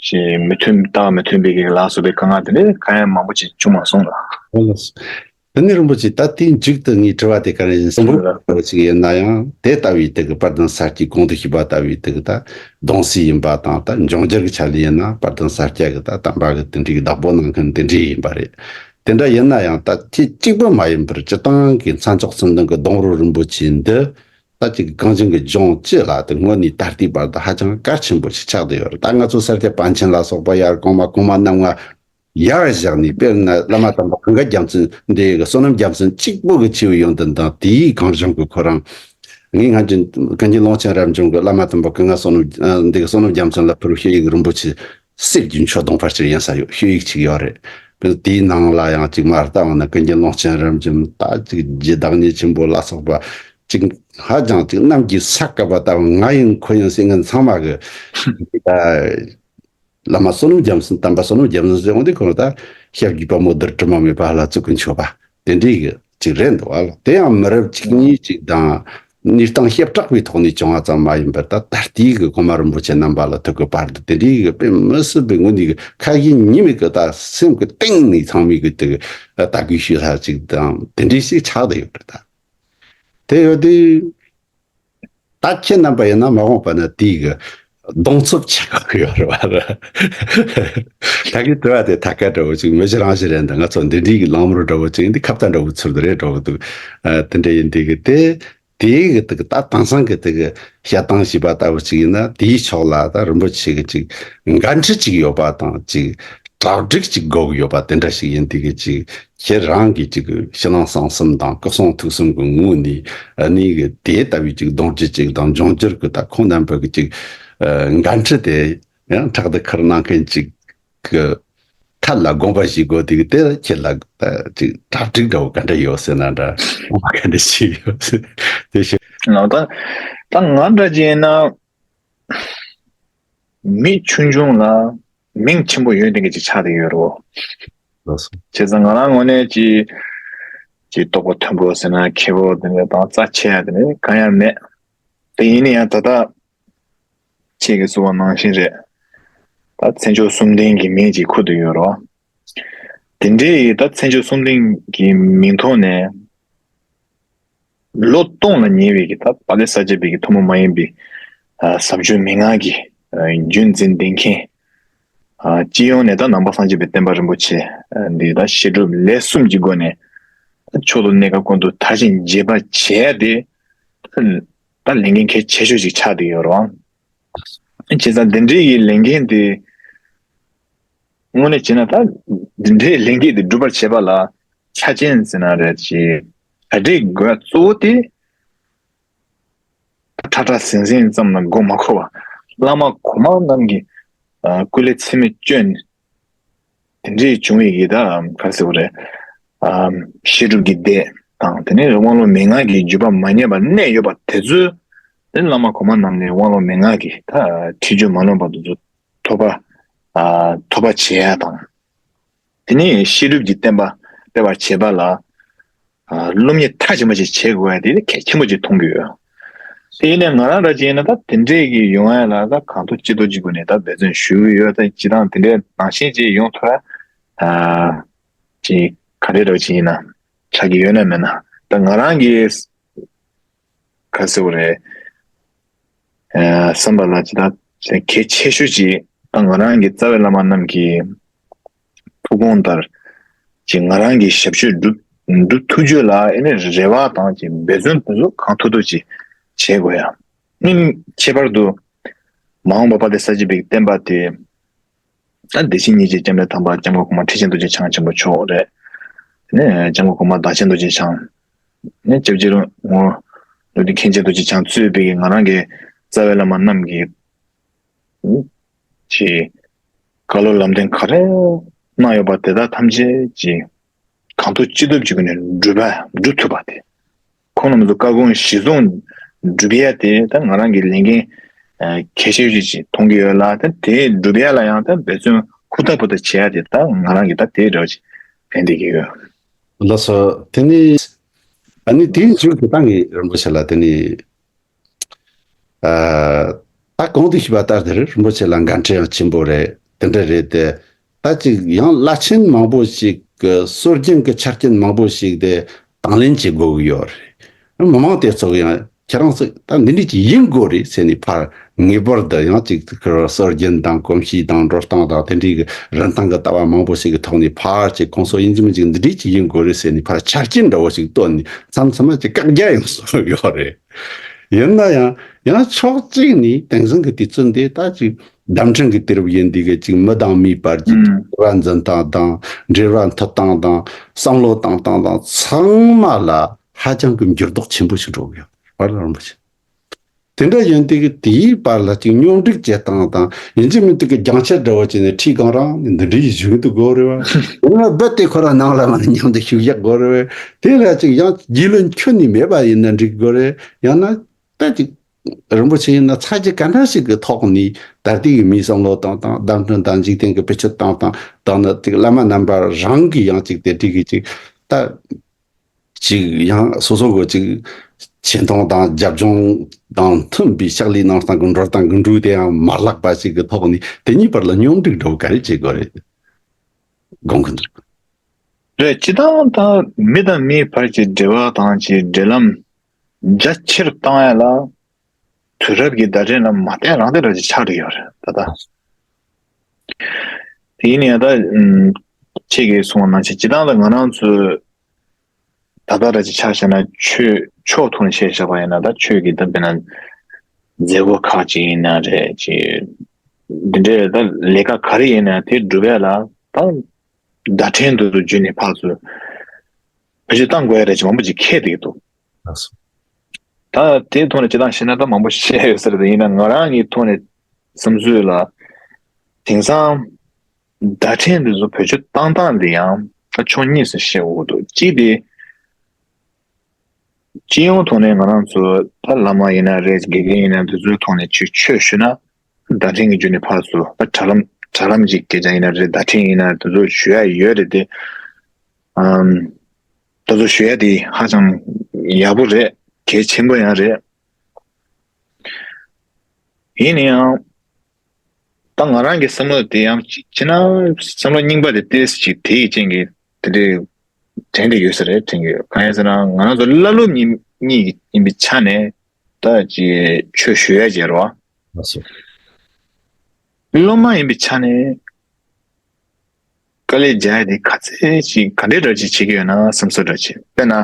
ཅིག་མི་མཐུན་རྟགས་མི་མཐུན་པའི་གི་ལ་སོགས་པའི་དཀའ་ངལ་དེ་འདྲའི་གང་ཡང་མང་པོ་ཅིག་བྱུང་མ་སོང་ལ། ཨོ་ལགས་སོ། དེ་ནས་རིན་པོ་ཆེ་ད་དེའི་མཇུག་ཏུ་ངའི་དྲི་བ་དེ་ག་རེ་ཡིན་སོང་བ་ཅིག་ཡིན་ན་ཡང་། དེ་ལྟ་བུའི་དེ་གི་དཔལ་ལྡན་ས་སྐྱའི་གོང་དུ་ཞུས་པ་ལྟ་བུའི་དེ་གི་ད་གདུང་སྲས་ཡིན་པ་དང་། ད་འབྱུང་འགྱུར་གྱི་ཆ་ལ་ཡིན་ན་དཔལ་ལྡན་ས་སྐྱ་གི་ད་དམ་པ་གི་དེ་འདྲའི་གི་བདག་པོ་གནང་མཁན་དེ་འདྲའི་ཡིན་པ་རེད། དེ་འདྲ་ཡིན་ན་ཡང་ད་ཁྱེད་གཅིག་པུ་མ་ཡིན་པར་སྤྱིར་བཏང་གི་མཚན་ཚོགས་གསུམ་ལྡན་གྱི་གདུང་རུ་རིན་པོ་ཆེ་འདི། ད་ཅིག་གངས་ཅན་གྱི་ལྗོངས་སྤྱི་ལ་དེ་སྔོན་ནས་ད་ལྟའི་བར་དུ་ཧ་ཅང་གལ་ཆེན་པོ་ཞིག་ཆགས་བསྡད་ཡོད་རེད། ད་ང་ཚོ་ས་སྐྱ་པཎ་ཆེན་ལ་སོགས་པ་ཡར་གོང་མ་གོང་མ་རྣམ་ལྔ་ཡར་བཞག་ནས། དཔེར་ན་བླ་མ་དམ་པ་གངས་དཀར་རྒྱལ་མཚན་འདི་གི་བསོད་ནམས་རྒྱལ་མཚན་གཅིག་པུ་གི་ཆེ་བའི་ཡོན་ཏན་དང་། དེའི་གངས་ལྗོངས་ཀྱི་ཁོ་རང་། ངས་སྔ་ཕྱི་ཀུན་མཁྱེན་ཀློང་ཆེན་རབ་འབྱམས་ཀྱིས་བླ་མ་དམ་པ་གངས་ལྔ་བསོད་ནམས་འདི་གི་བསོད་ནམས་རྒྱལ་མཚན་ལ་ཕུལ་བའི་ཤེལ་ཡིག་རིན་པོ་ཆེ། གསེར་གྱི་མཆོད་སྡོང་ཕལ་ཆེར་ཡིན་ས་ཡོད། ཤེལ་ཡིག་ཅིག་ཡོད་རེད། དེའི་ནང་ལ་ཡང་ཅིག་མར་ལྟ་འོང་ན་ཀུན་མཁྱེན་ཀློང་ཆེན་རབ་འབྱམས་ད་ཅིག་རྗེ་བདག་ཉིད་ཆེན་པོ་ལ་སོགས་པ་ཅིག་ཧ་ཅང་ཅིག་གནམ་གྱི་ས་བཀབ་པ་ལྟ་བུ། ང་ཡིན་ཁོ་ཡིན་ཟེར་མཁན་ཚང་མ་གི་ད་བླ་མ་བསོད་ནམས་རྒྱལ་མཚན། དམ་པ་བསོད་ནམས་རྒྱལ་མཚན་ཟེར་འོང་དུས་ཁོ་ན་ད་ཞབས་ཀྱི་པདྨོ་རྡུལ་དྲི་མ་མེད་པ་ལ་བཙུགས་ཀྱི་མཆོད་པ་དེ་འདྲའི་གི་ཅིག་རེད་འདུག་བ་ལ། དེ་ཡང་མི་རབས་གཅིག་གཉིས་ཅིག་དང་གནས་སྟངས་བྱེ་བྲག་པའི་ཐོག་ནས་བྱུང་བ་ཙམ་མ་ཡིན་པར། ད་ད་ལྟའི་གི་གོང་མ་རིན་པོ་ཆེ་རྣམ་པ་ལ་ཐུག་གི་བར་དུ་དེ་འདྲའི་གི་དཔེ་མི་སྲིད་པའི་ངོས་ནས་གི་ཁ་ཞེ་གཉིས་མེད་གི་ད་སེམས་ཀྱི་གཏིང་ནས་ཚང་མས་གི་དེ་གི་ད་དགོས་ཞུ་ས་ཅིག་དང་དེ་འདྲའི་ཞིག་ཆགས་བསྡད་ཡོད་རེད། ད་དེ་ཡོད་དུས། ད་ཁྱེད་རྣམ་པ་ཡིན་ན་མ་འོངས་པ་ན་དེའི་གི་གདོང་འཚུབ་ཆེ་ག་གི་ཡོད་རེད་བ། ད་གི་དྲི་བ་དེ་ཐད་ཀར་འདྲ་བོ་ཅིག་མི་གཞི་རང་བཞིན་རེད། འདི་ང་ཚོ་འདི་འདྲའི་གི་ལངས་མོར་འདྲ་བོ་ཅིག་འདི་ཁ་བརྡ་འདྲ་བོ་ཚུལ་དུ་རེད་འདྲ་བོ་འདུག་ཨ། དེ་འདྲ་ཡིན་དུས་གི་དེ་དེའི་གི་དེ་གི་ད་དེང་སང་གི་དེ་གི་བཤད་སྟངས་བྱས་པ་ལྟ་བུ་ཅིག་ཡིན་ན། དེའི་ཕྱོགས་ལ་ད་རིན་པོ་ཆེ་གི་ཅིག་འགན་འཁྲི་ཅིག་ཡོད་པ་དང་། ཅིག་གྲ་སྒྲིག་ཅིག་དགོས་ཀྱི་ཡོད་པ་དེ་འདྲ་ཞིག་ཡིན་དུས་གི་ཅིག་ཁྱེད་རང་གི་ཅིག་ཕྱི་ནང་གསང་གསུམ་དང་སྐུ་གསུང་ཐུགས་གསུམ་གྱི་ངོས་ནས་ནི་གི་དེ་ལྟ་བུའི་ཅིག་གདུང་རྒྱུད་ཅིག་དང་འབྱུང་འགྱུར་གྱི་ད་ཁོང་རྣམ་པ་གི་ཅིག་འགན་འཁྲི་དེ་ཡང་ཕྲག་ཏུ་ཁུར་གནང་མཁན་ཅིག་གི་ཐད་ལ་དགོངས་པ་བཞེས་དགོས་དུས་གི་དེ་ཁྱེད་ལ་ད་ཅིག་གྲ་སྒྲིག་འདྲ་བོ་ག་འདྲ་ཡོད་ཟེར་ན་འདྲ། དགོངས་པ་ག་འདྲ་བཞེས་ཡོད་ཟེར་དེ་ཞུ། ང་ད་ད་ང་འདྲ་ཅིག་ཡིན་ན། མི་ཆུང་ཆུང་ལ་མིང་ཆེན་པོ་ཡོད་མཁན་གྱི་ཅིག་ཆགས་བསྡད་ཡོད་རེད། ལགས་སོ། བྱས་ཙང་ང་རང་ངོས་ནས་ཅིག་ཅིག་རྟོགས་པ་མཐོན་པོ་ཟེར་ན། མཁས་པོ་དེ་འདྲ་དང་རྩ་ཆེ་ཡ་དེ་འདྲ་གང་ཡང་མེད། དེ་ཡིན་ན་ཡང་ད་ལྟ་ཁྱེད་ཀྱིས་གསུངས་པ་ནང་བཞིན་རེད། ད་མཚན་མཆོག་གསུམ་ལྡན་གྱི་མིང་ཅིག་ཁུར་དུ་ཡོད་རེད། དེ་འདྲའི་ད་མཚན་མཆོག་གསུམ་ལྡན་གྱི་མིང་ཐོག་ནས། ལོ་སྟོང་ལ་ཉེ་བའི་གི་ད་དཔལ་ལྡན་ས་སྐྱ་པའི་གི་ཐུན་མོང་མ་ཡིན་པའི་ཨ་ཟབ་ཆོས་མན་ངག་གི་ཨ་རྒྱུན་འཛིན་བསྡད་མཁན། ཨ་སྤྱི་ཡོངས་ནས་ད་ནང་པ་སངས་རྒྱས་པའི་བསྟན་པ་རིན་པོ་ཆེ་ཨ་འདི་ད་བཤད་སྒྲུབ་ལས་གསུམ་གྱི་སྒོ་ནས་ད་མཆོག་ཏུ་གནས་སྐབས་ཀུན་ཏུ་དར་ཞིང་རྒྱས་པར་བྱས་ཏེ། ད་ལས་འགན་གལ་ཆེ་ཤོས་ཤིག་ཆགས་བསྡད་ཡོད་རེད། བྱས་ཙང་འདི་འདྲའི་གི་ལས་འགན་དེ། དངོས་གནས་བྱས་ན་ད་འདི་འདྲའི་ལས་འགན་དེ་སྒྲུབ་པར་བྱེད་པ་ལ་ཆ་རྐྱེན་ཟེར་ན་རེད། ཅིག་གྲ་སྒྲིག་དགོས་གཙོ་བོ་དེ་ཁྲ་ཁྲ་ཟིང་ཟིང་ཙམ་ལ་མགོ་མ་འཁོར་བ། བླ་མ་གོང་མ་རྣམས་ཀྱི་ཨ་སྐུ་ལས་ཚད་མེད་བསྐྱོན། དེ་འདྲའི་བྱུང་བའི་གི་ད་ག་རེ་ཟེར་དགོས་རེད། ཨ་བཤད་སྒྲུབ་ཀྱི་སྡེ། དང་། དེ་ནས་དབང་ལུང་མན་ངག་གི་བརྒྱུད་པ་མ་ཉམས་པར་གནས་ཡོད་པ་དེ་ཚོས། དེ་བླ་མ་གོང་མ་རྣམས་ནས་དབང་ལུང་མན་ངག་གི་ད་ཁྲིད་རྒྱུན་མ་ལོངས་པ་དེ་ཚོ་ཐོབ་པ། ཨ་ཐོབ་པ་བྱེད་ཡ་དང་། དེ་ནས་ཤེས་རབ་ཀྱི་བསྟན་པ་སྤེལ་བར་བྱེད་པ་ལ། ཨ་སློབ་གཉེར་མཐའ་ཕྱིན་པ་ཞིག་བྱེད་དགོས་ཡ་དེ་གལ་ཆེན་པོ་ཅིག་མཐོང་གི་ཡོད། དེ་ཡིན་ནའི་ང་རང་འདྲ་ཅིག་ཡིན་ན། ད་དེ་འདྲས་ཀྱི་ཡོང་ཡ་ལ་ད་གང་ཐུབ་ཅི་ཐུབ་ཀྱི་སྒོ་ནས་ད་འབད་བརྩོན་ཞུ་གི་ཡོད། ད་སྤྱིར་བཏང་དེ་འདྲས་ནང་བཞིན་ཅིག་ཡོང་ཐུབ་ཡ། ཨ་ཅིག་ག་འདྲས་འདྲ་ཅིག་ཡིན་ན་ཆགས་ཀྱི་ཡོད་ན་མེད་ན། ད་ང་རང་གི་ག་ཟེར་བ་རེད། ཨ་བསམ་པ་ལ་ཅི་ད་གལ་ཆེ་ཤོས་ཅིག་ད་ང་རང་གི་རྩ་བའི་བླ་མ་རྣམས་ཀྱི་ཐུགས་དགོངས་ལྟར་ཅིག་ང་རང་གི་ཞབས་ཕྱི་སྒྲུབ་སྒྲུབ་ཐུབ་རྒྱུ་ལ་ཨེ་ནི་རེ་བ་དང་ཅིག་འབད་བརྩོན་དེ་ཚོ་གང་ཐུབ་ཐུབ་ཅིག་བྱེད་དགོས་ཡ། ཨ་ནི་ཁྱད་པར་དུ་མ་འོངས་པ་དཔལ་ལྡན་ས་སྐྱ་པའི་བསྟན་པ་དེ། ད་བདེ་ཆེན་གཉིས་ཀྱི་སྐྱབས་གནས་དམ་པ་སྐྱབས་མགོན་གོང་མ་ཁྲི་ཆེན་རྡོ་རྗེ་འཆང་ཆེན་པོ་མཆོག་རེད། དེ་ནས་སྐྱབས་མགོན་གོང་མ་བདག་ཆེན་རྡོ་རྗེ་འཆང་། ནས་སྐྱབས་རྗེ་རོང་བོ་བློ་གྲོས་མཁན་ཆེན་རྡོ་རྗེ་འཆང་གཙོས་པའི་ང་རང་གི་རྩ་བའི་བླ་མ་རྣམས་ཀྱི་ཀྱི་བཀའ་སློབ་ལམ་སྟོན་ག་རེ་གནང་ཡོད་པ་དེ་དག་ཐམས་ཅད་ཀྱི་གང་ཐུབ་ཅི་ཐུབ་ཀྱི་སྒོ་ནས་སྒྲུབ་པ་སྒྲུབ་ཐུབ་པ་དེ། ཁོང་རྣམ་ཚོ་བཀའ་དགོངས་གཞིར་བཟུང་སྒྲུབ་ཡ་དེ་ད་ང་རང་གི་ལས་འགན་ཨ་གལ་ཆེ་ཤོས་ཅིག་མཐོང་གི་ཡོད་ལ། ད་དེ་སྒྲུབ་ཡ་ལ་ཡང་ད་འབད་བརྩོན་ཧུར་ཐག་ཧུར་ཐག་བྱེད་ཡ་དེ་ད་ང་རང་གི་ད་དེ་འདྲ་བ་ཅིག་ཕན་བདེ་གི་ཡོད། ལགས་སོ། དེ་ནས་ཨ་ནི་དེའི་མཇུག་ཏུ་ད་ངས་རིན་པོ་ཆེ་ལ་དེ་ནས་ཨ་ད་གོང་དུ་ཞུས་པ་ལྟར་དེར་རིན་པོ་ཆེ་ལ་འགན་འཁྲི་ཡང་ཆེན་པོ་རེད། དེ་འདྲ་རེད་དེ། ད་ཅིག་ཡང་བླ་ཆེན་མང་པོ་ཞིག་གི་སྲོལ་རྒྱུན་གྱི་ཆ་རྐྱེན་མང་པོ་ཞིག་དེ་དང་ལེན་བྱེད་དགོས་ཀྱི་ཡོད་རེད། མི་མང་དེ་ཚོ་ཡང་ཁྱེད་རང་ཚོ་ད་འདི་འདྲ་ཅིག་ཡིན་དགོས་རེད་ཟེར་ནས་ཕར་ངེས་པར་དུ་ཡང་ཅིག་སྲོལ་རྒྱུན་དང་གོམས་གཤིས་དང་འགྲོ་སྟངས་དང་དེ་འདྲའི་གི་རིན་ཐང་གི་ལྟ་བ་མང་པོ་ཞིག་གི་ཐོག་ནས་ཕར་ཅིག་ཁོང་ཚོ་ཡིན་གཅིག་མིན་གཅིག་འདི་འདྲ་ཅིག་ཡིན་དགོས་རེད་ཟེར་ནས་ཕར་ཆ་རྐྱེན་འདྲ་བོ་ཞིག་བཏོན་ནས་མཚམས་མཚམས་ཅིག་བཀག་རྒྱ་ཡང་བཟོ་ཡོད་རེད། ཡིན་ན་ཡང་ཡང་ཕྱོགས་གཅིག་ནས་དེང་སང་གི་དུས་ཚོད་འདི་ད་ཅིག་བརྡ་འཕྲིན་གྱི་དུས་རབས་ཡིན་དུས་གི་ཅིག་མི་དང་མིའི་བར་གྱི་ཨུམ་འབྲེལ་བ་འཛིན་སྟངས་དང་འབྲེལ་བ་མཐུད་སྟངས་དང་བསམ་བློ་བཏང་སྟངས་དང་ཚང་མ་ལ་ཧ་ཅང་གི་འགྱུར་ལྡོག་ཆེན་པོ་ཞིག་འགྲོ་གི་ཡོད་རེད་རིན་པོ་ཆེ། དེ་འདྲ་ཡིན་དུས་ཀྱི་དེའི་བར་ལ་ཅིག་སྙོམས་སྒྲིག་བྱེད་སྟངས་དང་ཡིན་གཅིག་མིན་གཅིག་གི་རྒྱང་ཆད་འདྲ་བོ་བྱས་ནས་ཁྲིད་གང་རང་ནས་འདི་འདྲ་ཡི་བཞུགས་འདུག་དགོས་རེད་བ། ཡང་ན་རྦད་དེ་ཁོ་རང་ནང་ལ་མར་མཉམ་དུ་བཞུགས་ཡག་དགོས་རེད་བ། དེ་ལ་ཅིག་ཡང་རྒྱུས་ལོན་ཁྱོན་ནས་མེད་པ་ཡིན་ན་འགྲིག་དགོས་རེད། ཡང་ན་ད་ཅིག་རིན་པོ་ཆེ་ཡིན་ན་ཚ་གྱང་ག་འདྲ་ཞིག་གི་ཐོག་ནས་ད་ལྟའི་གི་མིའི་བསམ་བློ་བཏང་སྟངས་བརྡ་འཕྲིན་དང་འཇིག་རྟེན་གྱི་བེད་སྤྱོད་བཏང་སྟངས་དང་ནི་ཅིག་བླ་མ་རྣམ་པ་རང་གི་ཡང་ཅིག་དེ་འདྲ་གི་ཅིག་ད། ཅིག་ཡང་སོ་སོ་གི་ཅིག་ཆེ་མཐོང་དང་རྒྱབ་ལྗོངས་དང་མཐུན་པའི་ཕྱག་ལས་གནང་སྟངས་ཀྱི་འགྲོ་སྟངས་ཀྱི་འགྲོས་དེ་ཡང་མ་བརླག་པ་ཞིག་གི་ཐོག་ནས་དེ་གཉིས་བར་ལ་སྙོམས་སྒྲིག་འདྲ་བོ་ག་རེ་བྱེད་དགོས་རེད་དགོངས་ཀྱི་འདུག་རེད། སྤྱིར་བཏང་ད་མི་དང་མིའི་བར་གྱི་འབྲེལ་བ་དང་ཅིག་འབྲེལ་ལམ་རྒྱ་ཆེར་བཏང་ཡ་ལ་དུས་རབས་ཀྱི་བརྡ་འཕྲིན་ལ་མ་བརྟེན་རང་བརྟེན་འདྲ་ཅིག་ཆགས་བསྡད་ཡོད་རེད་ད་ལྟ། དེ་ཡིན་ན་ཡང་ད་ཨུམ་ཁྱེད་ཀྱིས་གསུངས་པ་ནང་བཞིན་སྤྱིར་བཏང་ད་ང་རང་ཚོའི་ད་ལྟ་འདྲ་ཅིག་ཆ་བཞག་ན་ཆོས་ཕྱོགས་ཐོག་ནས་བཤད་བཞག་པ་ཡིན་ན། ད་ཆོས་ཀྱི་ད་དཔེར་ན་མཛད་སྒོ་ཁག་ཅིག་ཡིན་ན་རེད། ཅིག་འདི་འདྲའི་ད་ལས་ཀ་ག་རེ་ཡིན་ན་དེ་སྒྲུབ་ཡ་ལ་ད་བརྡ་འཕྲིན་དེ་ཚོ་བརྒྱུད་ནས་ཕར་ཚུར་བེད་སྤྱོད་གཏང་དགོས་ཡ་རེད་ཅེས་མང་པོ་ཅིག་འཁེལ་བསྡད་ཀྱི་འདུག་ལགས་སོ། ད་དེའི་ཐོག་ནས་སྤྱིར་བཏང་བཤད་ན་ད་མང་པོ་བཤད་ཡོད་ས་རེད། ཡིན་ན་ང་རང་གི་ཐོག་ནས་བསམ་ཚུལ་ལ་དེང་སང་བརྡ་འཕྲིན་འདི་ཚོ་བེད་སྤྱོད་བཏང་སྟངས་འདི་ཡང་ད་ཕྱོགས་གཉིས་སུ་བཤད་དགོས་འདུག་གཅིག་དེ་སྤྱི་ཡོངས་ཐོག་ནས་ང་རང་ཚོ་ད་བླ་མ་ཡིན་ན་རེད། དགེ་རྒན་ཡིན་ན་འདི་ཚོའི་ཐོག་ནས་ཅིག་ཆོས་ཞུ་ན་བརྡ་འཕྲིན་གྱི་བརྒྱུད་ནས་ཕར་ཚུར་ད་དྲ་ལམ་དྲ་ལམ་གྱི་སྐད་ཆ་ཡིན་ན་རེད། བརྡ་འཕྲིན་ཡིན་ན་འདི་ཚོ་ཞུ་ཡ་ཡོད་རེད་དེ། ཨམ། ད་གཟོད་ཞུ་ཡ་དེ་ཧ་ཅང་ཡག་པོ་རེད། གལ་ཆེན་པོ་ཡང་རེད། ཡིན་ན་ཡང་ད་ང་རང་གི་བསམ་བློ་དེ་ཡང་ཅིག་བྱས་ན་བསམ་བློ་རྙིང་པ་དེ་ཏོག་ཙམ་ཅིག་དེ་ཡི་རྐྱེན་གྱིས་དེ་འདྲའི་དྲན་བསྡད་ཡོད་ས་རེད། དྲན་གྱི་ཡོད། གང་ཡིན་ཟེར་ན་ང་རང་ཚོ་བླ་སློབ་གཉིས་གཉིས་ཡིན་པའི་ཆ་ནས་ད་ཅིག་ཆོས་ཞུ་ཡ་བྱེད་རོགས། ལགས་སོ། སློབ་མ་ཡིན་པའི་ཆ་ནས་དཀའ་ལས་རྒྱག་ཡ་དེ་ག་ཚད་ཅིག་ག་འདྲའི་འདྲ་ཅིག་བྱེད་ཀྱི་ཡོད་ན་བསམ་ཚུལ་འདྲ་ཅིག་དཔེར་ན་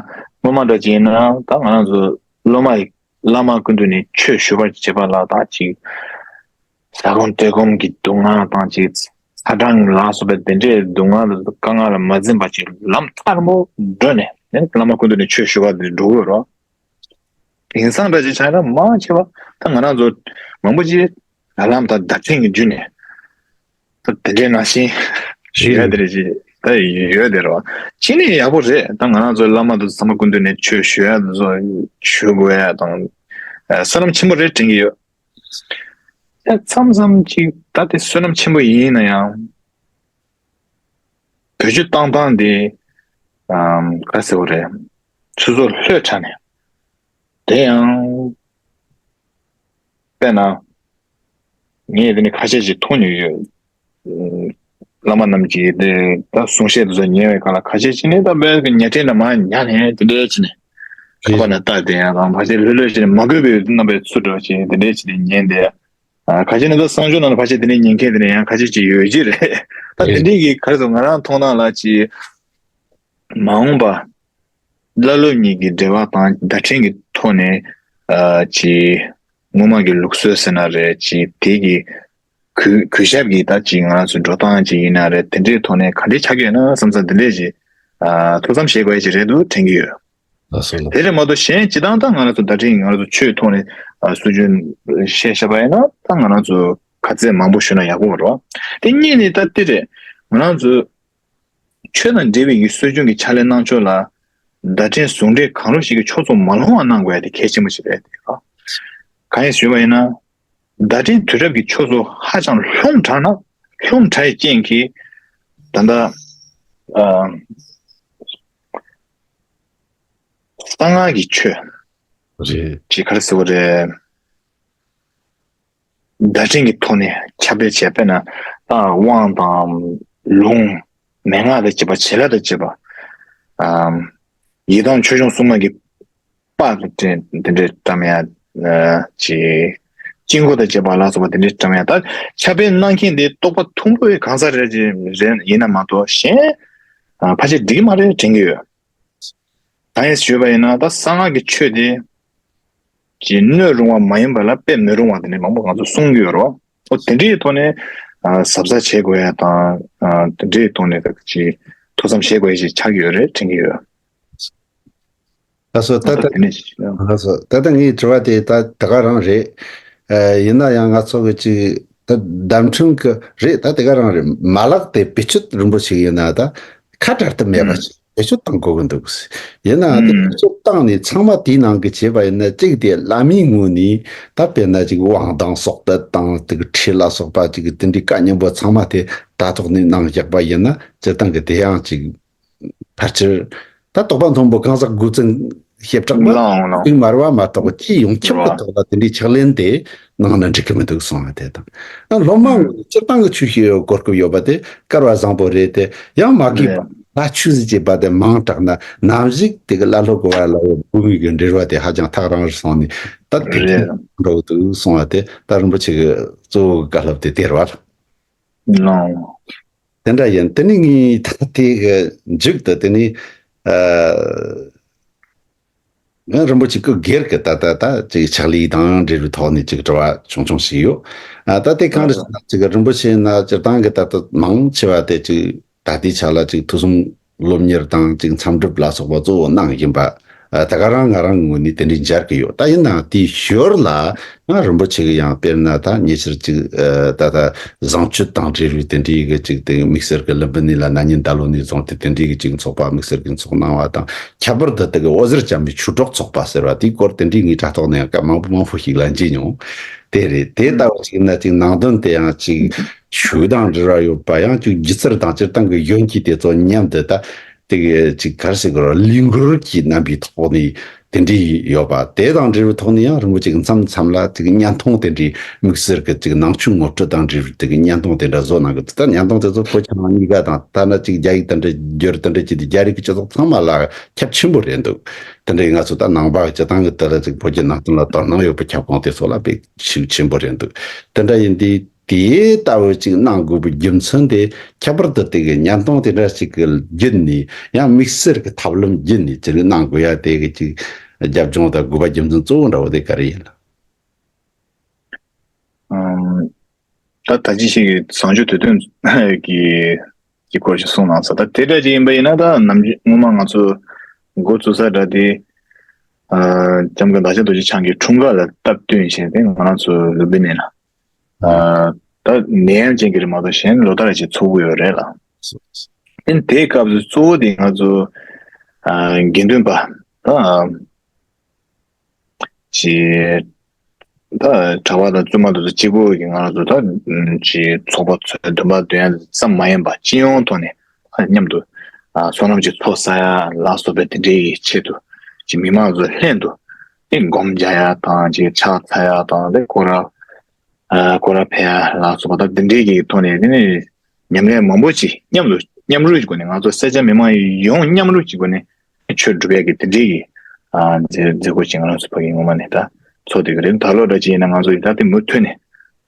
སློབ་མ་འདྲ་ཅིག་ཡིན་ན་ད་ང་རང་ཚོ་སློབ་མ་ཡི་བླ་མ་སྐུ་མདུན་ནས་ཆོས་ཞུ་བར་བྱེད་པ་ལ་ད་ཅིག་ཟ་སྐོམ་བཀྲེས་སྐོམ་གྱི་སྡུག་བསྔལ་དང་ཅིག་ཚ་གྲང་ལ་སོགས་པའི་དེ་འདྲའི་སྡུག་བསྔལ་དང་དཀའ་ངལ་ལ་མ་འཛེམས་པ་ཅིག་ལམ་ཐག་རིང་པོ་བགྲོད་ནས་བླ་མ་སྐུ་མདུན་ནས་ཆོས་ཞུ་བར་འགྲོ་དགོས་རེད། དེང་སང་འདྲ་ཅིག་ཆགས་ན་མང་ཆེ་བ་ད་ང་རང་ཚོ་མང་པོ་ཅིག་ལམ་དང་བརྡ་འཕྲིན་གྱི་བརྒྱུད་ནས་ད་དེ་འདྲའི་ནང་བཞིན་ཞུ་ཡ་དེ་རེད་ཅེས་ ད་ཡོད་དེ་རེད་བ། གཅིག་ནས་ཡག་པོ་རེད། ད་ང་རང་ཚོའི་བླ་མ་དང་ཚང་མ་སྐུ་མདུན་ནས་ཆོས་ཞུ་ཡ་དང་ཚོ་ཞུ་དགོས་ཡ་དང་། ཨ། བསོད་ནམས་ཆེན་པོ་རེད་དྲན་གྱི་ཡོད། ཡ། མཚམས་མཚམས་ཅིག་ད་དེ་བསོད་ནམས་ཆེན་པོ་ཡིན་ན་ཡང་། བེད་སྤྱོད་བཏང་སྟངས་དེ། ཨམ། ག་ཟེར་བ་རེད། ཆུ་ཚོད་ལྷོད་དྲགས་ནས། དེ་ཡང་། དཔེར་ན། ངས་དེ་ནས་ཁ་ཤས་ཤིག་མཐོང་མྱོང་ཡོད། ཨམ། བླ་མ་རྣམས་ཀྱིས་དེ་ད་གསུང་བཤད་དེ་ཚོ་ཉན་པའི་སྒང་ལ་ཁ་ཤས་ཤིག་ནི་ད་དཔེ་ཉལ་ཁྲི་ལ་མར་ཉལ་ནས་དེ་འདྲས་བྱས་ནས། ཁ་པར་ནང་ལྟ་བསྡད་ཡ་དང་། ཕལ་ཆེར་ལྷོད་ལྷོད་བྱས་ནས་མ་གོས་པའི་རྣམ་པའི་ཚུལ་འདྲ་བྱས་དེ་འདྲས་བྱས་ནས་ཉན་བསྡད་ཡ། ཨ། ཁ་ཤས་ནི་ད་གསང་སྤྱོད་ནང་ལ་ཕལ་ཆེར་དེ་འདྲས་ཉན་མཁན་དེ་འདྲས་ཡང་ཁ་ཤས་ཅིག་ཡོད་ཀྱི་རེད། ད་དེ་འདྲས་ཀྱི་ག་རེ་ཟེར། ང་རང་མཐོང་སྟངས་ལ་ཅིག་མ་འོངས་པ། བླ་སློབ་གཉིས་ཀྱི་འབྲེལ་བ་དང་བརྡ་འཕྲིན་གྱི་ཐོག་ནས། ཨ། ཅིག་སྔོན་མ་གི་ལུགས་སྲོལ་ཟེར་ན་རེད། ཅིག་དེ་གི་གུས་གུས་ཞབས་ཀྱི་ད་ཅིག་ང་རང་ཚོ་འགྲོ་སྟངས་ཅིག་ཡིན་ན་རེད། དེ་འདྲའི་ཐོག་ནས་ག་འདྲས་ཆགས་ཀྱི་ཡོད་ན་བསམ་ས་དེ་འདྲས་ཅིག་ཨ། ཐུགས་བསམ་བཞེས་དགོས་ཡ་ཅིག་རེད་འདུག་དྲན་གྱི་ཡོད། ལགས་སོ། ལགས། དེ་རེད་མ་གཏོགས་གཞན་སྤྱིར་བཏང་ད་ང་རང་ཚོ་བརྡ་འཕྲིན་ང་རང་ཚོ་ཆོས་ཐོག་ནས། ཨ། སྲོལ་རྒྱུན་བཤད་བཤད་པ་ཡིན་ན་ད་ང་རང་ཚོ་ག་ཚད་མང་པོ་ཞུ་ན་ཡག་པོ་རེད་བ། དེ་གཉིས་ནས་ད་དེ་རེད། ང་རང་ཚོ་ཆོས་དང་འབྲེལ་བའི་གི་སྲོལ་རྒྱུན་གྱི་ཕྱག་ལས་གནང་ཕྱོགས་ལ་བརྡ་འཕྲིན་ཟུང་འབྲེལ་གང་རུང་ཞིག་གི་ཕྱོགས་སུ་མ་ལྷུང་བ་གནང་དགོས་ཡ་དེ་གལ་ཆེན་པོ་ཞིག་རེད་དེ་རེད་བ། གང་ཡིན་ཞུས་པ་ཡིན་ན། བརྡ་འཕྲིན་དུས་རབས་ཀྱི་ཕྱོགས་སུ་ཧ་ཅང་ལྷུང་དྲགས་ན། ལྷུང་དྲགས་ཡའི་རྐྱེན་གྱིས་ད་ལྟ། ཨ། གསང་སྔགས་ཀྱི་ཆོས། རེད། ཅིག་ག་རེ་ཟེར་བ་རེད། བརྡ་འཕྲིན་གྱི་ཐོག་ནས་ཁྱབ་སྤེལ་བྱས། དཔེར་ན་ད་དབང་དང་ལུང་། མན་ངག་དང་བཅས་པ། བྱིན་རླབས་དང་བཅས་པ། ཨ། ཡི་དམ་ཆོས་སྐྱོང་སྲུང་མ་གི་པར་དེ་འདྲས་བཀྲམ་ཡ། ཨ། ཅིག་དཀྱིལ་འཁོར་དང་བཅས་པ་ལ་སོགས་པ་དེ་འདྲས་བཀྲམ་ཡ། ད་ཁྱབ་སྤེལ་གནང་མཁན་དེ་རྟོགས་པ་མཐོན་པོའི་གང་ཟག་རེ་རེ་ཡིན་ན་མ་གཏོགས་གཞན། ཨ། ཕལ་ཆེར་འགྲིག་གི་མ་རེད་དྲན་གྱི་ཡོད། གང་ཡིན་ཞུས་པ་ཡིན་ན་ད་གསང་སྔགས་ཀྱི་ཆོས་དེ། ཅིག་སྣོད་རུང་བ་མ་ཡིན་པ་ལ་དཔེ་མི་རུང་བ་དེ་འདྲས་མང་པོ་ང་ཚོས་གསུང་གི་ཡོད་རེད་བ། ཨོ། དེ་འདྲའི་ཐོག་ནས། ཨ། གཟབ་གཟབ་བྱེད་དགོས་ཡ་དང་། ཨ། དེ་འདྲའི་ཐོག་ནས་ད་ཅིག་ཐུགས་བསམ་བཞེས་དགོས་ཡ་ཞིག་ཆགས་ཀྱི་ཡོད་རེད་དྲན་གྱི་ཡོད། ད་སོ་ད་ད་ད་དེ་ནས་ད་སོ་ད་ད་ངའི་དྲི་བ་དེ་ད་དེ་ག་རང་རེད། ཨ། ཡིན་ན་ཡང་ང་ཚོ་གི་ཅིག་ད་བརྡ་འཕྲིན་གི་རེད། ད་དེ་ག་རང་རེད། མ་ལག་དེ་བེད་སྤྱོད་རིན་པོ་ཆེ་ཡིན་ན་ད་ཁ་བྲལ་དུ་མེད་པ་ཅིག་བེད་སྤྱོད་གཏང་དགོས་ཀྱི་འདུག། ཡིན་ནའང་དེ་ཨུམ། བེད་སྤྱོད་བཏང་ནས་ཚང་མ་དེའི་ནང་གི་བྱས་པ་ཡིན་ན། གཅིག་དེ་བླ་མའི་ངོས་ནས་ད་དཔེར་ན་ཅིག་དབང་དང་སྲོག་གཏད་དང་དེ་གི་ཁྲིད་ལ་སོགས་པ་ཅིག་གི་དེ་འདྲའི་བཀའ་སྙིང་པོ་ཚང་མ་དེ་དྲ་ཐོག་ནས་གནང་བཞག་པ་ཡིན་ན། སྤྱིར་བཏང་གི་དེ་ཡང་ཅིག་ཕལ་ཆེར་ད་རྟོགས་པ་མཐོན་པོ་གང་ཟག་དགུ་བཙན་ཞེ་དྲག་པ་ལའང་ལའང་ཅིག་མ་རེད་བ། མ་གཏོགས་ཅིག་ཡོངས་ཁྱབ་ཀྱི་ཐོག་ལ་དེ་འདྲའི་ཕྱག་ལེན་དེ་གནང་ན་འགྲིག་གི་མི་འདུག་གསུང་བ་དེ་དང་། སློབ་མ་ངོས་ནས་སྤྱིར་བཏང་གི་ཆོས་ཤེས་ཡོན་གོ་སྐབས་ཡོད་པ་དེ་སྐལ་བ་བཟང་པོ་རེད་དེ། ཡང་མ་གིས་རེད། ད་ཆོས་ཟེར་བྱས་པ་དེ་མང་དྲགས་ན་ནམ་ཞིག་དེ་གི་བླ་སློབ་གི་བར་ལ་ཡོད་དགོས་མི་གི་འབྲེལ་བ་དེ་ཧ་ཅང་ཐག་རིང་རུ་སོང་ནས་ད་དེ་རེད། འགྲོ་གི་འདུག་གསུང་བ་དེ་ད་རིན་པོ་ཆེ་གི་གཙོ་བོ་གི་བཀའ་སློབ་དེ་དེ་རེད་བ། ལའང་། དེ་འདྲ་ཡིན། དེ་ནས་ངས་ད་དེ་གི་མཇུག་ཏུ་དེ་ནས། ཨ། ང་རིན་པོ་ཆེ་སྐུ་སྒེར་གྱི་ད་ལྟ་ད་ཅིག་ཕྱག་ལས་དང་འབྲེལ་བའི་ཐོག་ནས་ཅིག་དྲི་བ་ཆུང་ཆུང་ཞིག་ཡོད། ཨ། ད་དེ་གང་རེད་ཟེར་ན། ཅིག་རིན་པོ་ཆེ་ན་སྤྱིར་བཏང་གི་ད་ལྟ་མང་ཆེ་བ་དེ་ཅིག་ད་ལྟའི་ཆ་ལ་ཅིག་ཐོས་བསམ་སློབ་གཉེར་དང་ཅིག་འཚམས་སྒྲུབ་ལ་སོགས་པ་གཙོ་བོ་གནང་བཞིན་པ། ཨ། ད་ག་རང་ང་རང་ངོས་ནས་དེ་འདྲའི་མཇལ་གྱི་ཡོད། ད་ཡིན་ནའང་དེའི་ཞོར་ལ་ང་རིན་པོ་ཆེ་གི་ཡང་དཔེར་ན་ད་ཉེ་ཆར་ཅིག་ཨ། ད་ད་བཟང་སྤྱོད་དང་འབྲེལ་བའི་དེ་འདྲའི་གི་ཅིག་དེ་དམིགས་བསལ་གྱི་ལུམ་བི་ནི་ལ་ན་ནིང་ད་ལོ་ནས་བཟུང་སྟེ་དེ་འདྲའི་གི་ཅིག་ཚོགས་པ་དམིགས་བསལ་གྱི་ཚོགས་གནང་བ་དང་། ཁྱད་པར་དུ་དེ་གི་འོད་ཟེར་འཇམ་པའི་ཆོས་གྲོགས་ཚོགས་པ་ཟེར་བ་དེའི་སྐོར་དེ་འདྲའི་ངའི་དྲ་ཐོག་ནས་ཡང་སྐད་མང་པོ་མང་པོ་ཞིག་ལ་མཇལ་མྱོང་། དེ་རེད། དེ་ལྟ་བུ་ཅིག་ན་ཅིག་ནང་དོན་དེ་ཡང་ཅིག་ཆོས་དང་འབྲེལ་བ་ཡོད་པ། ཡང་ཅིག་སྒྱུ་རྩལ་དང་སྤྱིར་བཏང་གི་ཡོན་གྱི་དེ་ཚོ་མཉམ་དུ་ད་དེ་གི་ཅིག་ག་རེ་ཟེར་དགོས་རེད། ལས་འགུལ་གྱི་རྣམ་པའི་ཐོག་ནས་དེ་འདྲའི་ཡོད་པ། དེ་དང་འབྲེལ་བའི་ཐོག་ནས་ཡང་རིན་པོ་ཆེ་གི་མཚམས་མཚམས་ལ་ཅིག་བརྙན་ཐུང་དེ་འདྲའི་དམིགས་བསལ་གྱི་ཅིག་ནང་ཆོས་ངོ་སྤྲོད་དང་འབྲེལ་བའི་དེ་གི་བརྙན་ཐུང་དེ་འདྲ་བཟོ་གནང་གི་འདུག། ད་བརྙན་ཐུང་དེ་ཚོ་བོད་ཕྱི་ནང་གཉིས་ཀ་དང་། ཐ་ན་ཅིག་རྒྱ་ཡིག་དེ་འདྲ་བསྒྱུར་དེ་འདྲ་བྱས་ཏེ་རྒྱ་རིགས་ཀྱི་སྤྱི་ཚོགས་ཚང་མ་ལ་ཁྱབ་ཆེན་པོ་རེད་འདུག། དེ་འདྲའི་ང་ཚོ་ད་ནང་པ་སྤྱི་བཏང་གི་དེ་ལ་ཅིག་བོད་བརྒྱུད་ནང་བསྟན་ལ་དོ་སྣང་ཡོད་པའི་ཁྱབ་ཁོངས་དེ་ཚོ་ལ་དཔེ་ཤུགས་ཆེན་པོ་རེད་འདུག། དེ་འདྲ་ཡིན་དུས་དེ་ལྟ་བུ་ཅིག་གནང་དགོས་པའི་རྒྱུ་མཚན་དེ་ཁྱད་པར་དུ་དེ་གི་བརྙན་ཐུང་དེ་འདྲ་ཞིག་གི་བརྒྱུད་ནས། ཡང་དམིགས་བསལ་གྱི་ཐབས་ལམ་བརྒྱུད་ནས་ཅིག་གནང་དགོས་ཡ་དེ་གི་ཅིག་རྒྱབ་ལྗོངས་དང་དགོས་པ་རྒྱུ་མཚན་གཙོ་བོ་འདྲ་བོ་དེ་ག་རེ་ཡིན་ལ། ཨམ། ད་ད་ཅི་ཞིག་གི་བཟང་སྤྱོད་དུས་སྟོན་གྱི་གི་སྐོར་ཞིག་གསུངས་གནང་སོང་། ད་དེ་འདྲ་ཅིག་ཡིན་པ་ཡིན་ན། ད་ནམ་རྒྱུན་སྔོན་མ་ང་ཚོ་འགོ་བཙུགས་ས་འདྲ་དེ། ཨ། སྐྱབས་མགོན་བདག་ཅག་རྡོ་རྗེ་འཆང་གི་འཁྲུངས་སྐར་ལ་སྟབས་བསྟུན་བྱས་ཏེ་ང་རང་ཚོ་ལུམ་བི་ནི་ལ། ཨ། ད་ནད་ཡམས་ཅན་གྱི་རེད་མ་གཏོགས་གཞན་ལོ་ལྟར་ཅིག་ཚོགས་ཀྱི་ཡོད་རེད་ལ། ཨིན་དེའི་སྐབས་སུ་གཙོ་བོ་དེ་ང་ཚོ་ཨ་དགེ་འདུན་པ་དང་། ཅི། ད་གྲྭ་པ་དང་བཙུན་མ་དེ་ཚོ་གཅིག་པུ་གི་ང་རང་ཚོ་ད་ཅི་ཚོགས་པ་ཚོའི་འདུན་པ་འདོན་ཡ་ཙམ་མ་ཡིན་པ་སྤྱི་ཡོངས་ཐོག་ནས་མཉམ་དུ་ཨ་བསོད་ནམས་ཀྱི་ཚོགས་བསགས་ཡ་ལ་སོགས་པའི་དེ་འདྲའི་ཆེད་དུ་ཅི་མི་མང་ཚོ་ལྷན་དུ་དེ་སྒོམ་རྒྱག་ཡ་དང་ཅི་ཕྱག་འཚལ་ཡ་དང་དེ་སྐོར་ར་ཨ་སྐོར་ར་ཕེབས་ཡ་ལ་སོགས་པ་ད་དེ་འདྲའི་གི་ཐོག་ནས་དེ་ནས་ཉམས་ལེན་མང་པོ་ཅིག་མཉམ་དུ་མཉམ་རུབ་ཀྱི་སྒོ་ནས་ང་ཚོ་སེར་སྐྱ་མི་མང་ཡོངས་མཉམ་རུབ་ཀྱི་སྒོ་ནས་ཆོས་སྒྲུབ་ཡ་གི་དེ་འདྲའི་གི་ཨ་མཛད་མཛད་སྒོ་ཅིག་ང་རང་ཚོ་ཕ་གི་ངོ་མ་ནས་ད་ཚོགས་བསྡད་ཀྱི་རེད། ད་ལོ་འདྲ་ཅིག་ཡིན་ན་ང་ཚོ་ཡི་ད་དེ་མུ་མཐུད་ནས་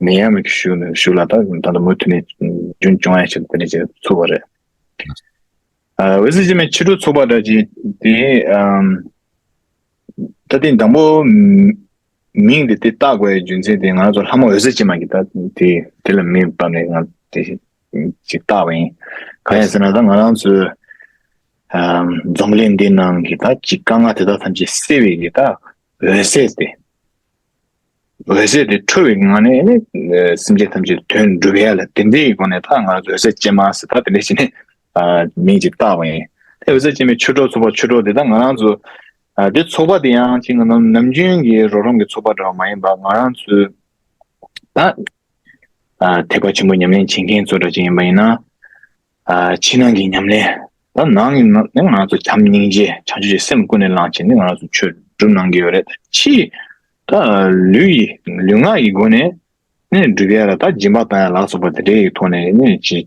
ནད་ཡམས་ཀྱི་ཤུགས་ནས་ཤུགས་ལ་ད་ད་ལྟ་མུ་མཐུད་ནས་རྒྱུན་སྐྱོང་ཡ་ཆེད་དུ་དེ་འདྲ་ཅིག་ཚུགས་པ་རེད། ཨ་འོད་ཟེར་འཆི་མེད་ཕྱི་དྲོ་ཚོགས་པ་འདྲ་ཅིག་དེ་ཨམ། ད་ཐེངས་དང་པོ་མིང་འདི་དེ་བཏགས་དགོས་ཡའི་རྒྱུ་མཚན་དེ་ང་ཚོ་ལྷ་མོ་འོད་ཟེར་ཅན་མ་གིས་ད་དེ་དེ་ལ་མིང་བཏགས་ནས་ང་དེ་ཅིག་བཏགས་པ་ཡིན། གང་ཡིན་ཟེར་ན་ད་ང་རང་ཚོའི་ཨམ་འཛམ་གླིང་འདི་ནང་གི་ད་ཅིག་དཀའ་ངལ་དེ་དག་ཐམས་ཅད་སེལ་བའི་གི་ད་འོད་ཟེར་དེ། འོད་ཟེར་དེ་འཕྲོ་བའི་ངང་ནས་ནི་སེམས་ཅན་ཐམས་ཅད་དོན་འགྲུབ་ཡ་ལ་དེ་འདྲའི་སྒོ་ནས་ད་ང་རང་ཚོ་འོད་ཟེར་ཅན་མ་ཟེར་ད་དེ་འདྲ་ཞིག་ནས་མིང་ཅིག་བཏགས་པ་ཡིན། དེ་འོད་ཟེར་ཅན་མའི་ཆོས་གྲོགས་ཚོགས་པ་ཆོས་གྲོགས་དེ་ད་ང་རང་ཚོ་དེ་ཚོགས་པ་དེ་ཡང་ཅིག་ནམ་ནམ་རྒྱུན་གྱི་རོགས་རམ་གྱི་ཚོགས་པ་འདྲ་བ་མ་ཡིན་པ་ང་རང་ཚོའི་ད་ཐེག་པ་ཆེན་པོ་ཉམས་ལེན་བྱེད་མཁན་ཚོ་འདྲ་ཅིག་ཡིན་པ་ཡིན་ན། ཨ་ཕྱི་ནང་གི་ཉམས་ལེན། ད་ནང་གི་ནང་ནས་ང་ཚོ་བྱམས་སྙིང་རྗེ་བྱང་ཆུབ་ཀྱི་སེམས་ཀུན་ནས་བསླངས་བྱས་ནས་ང་ཚོ་ཆོས་སྒྲུབ་གནང་གི་ཡོད་རེད། ཕྱིའི་ད་ལུས་ཡི་ལུས་ངག་གི་སྒོ་ནས་ནས་སྒྲུབ་ཡ་ལ་ད་སྦྱིན་པ་བཏང་ཡ་ལ་སོགས་པ་དེ་འདྲའི་ཐོག་ནས་ནས་ཅིག་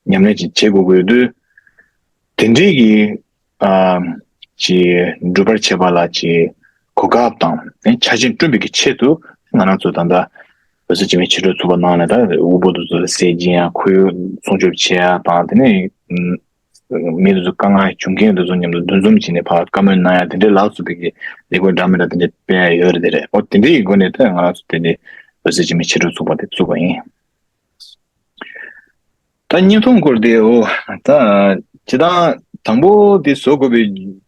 ཉམས་ལེན་ཅིག་བྱེད་དགོས་ཀྱི་ཡོད་དུས། དེ་འདྲའི་གི་ཨ་ཅིག་སྒྲུབ་པར་བྱེད་པ་ལ་ཅིག་གོ་སྐབས་དང་ནས་ཆ་རྐྱེན་བསྐྲུན་པའི་གི་ཆེད་དུ་ང་རང་ཚོ་ད་ལྟ་འོད་ཟེར་འཆི་མེད་ཕྱི་དྲོ་ཚོགས་པ་ནང་ལ་ད་དབུལ་པོ་དེ་ཚོ་ལ་ཟས་སྦྱིན་ཡ་ཁོར་ཡུག་སྲུང་སྐྱོབ་བྱེད་ཡ་དང་དེ་ནས་མི་དེ་ཚོ་དཀའ་ངལ་བྱུང་མཁན་དེ་ཚོ་མཉམ་དུ་འདུ་འཛོམས་བྱས་ནས་ཕར་བཀའ་མོལ་གནང་ཡ་དེ་འདྲའི་ལ་སོགས་པའི་གི་ལས་འགུལ་འདྲ་མི་འདྲ་དེ་འདྲ་སྤེལ་ཡ་ཡོད་རེད། དེ་རེད། ཨོ་དེ་འདྲའི་གི་སྒོ་ནས་ད་ང་རང་ཚོ་དེ་འདྲའི་འོད་ཟེར་འཆི་མེད་ཕྱི་དྲོ་ཚོགས་པ་དེ་བཙུགས་པ་ཡིན། ད་བརྙན་ཐུང་སྐོར་དེ་འོ། ད་སྤྱིར་བཏང་དང་པོ་དེ་བཟོ་དགོས་པའི་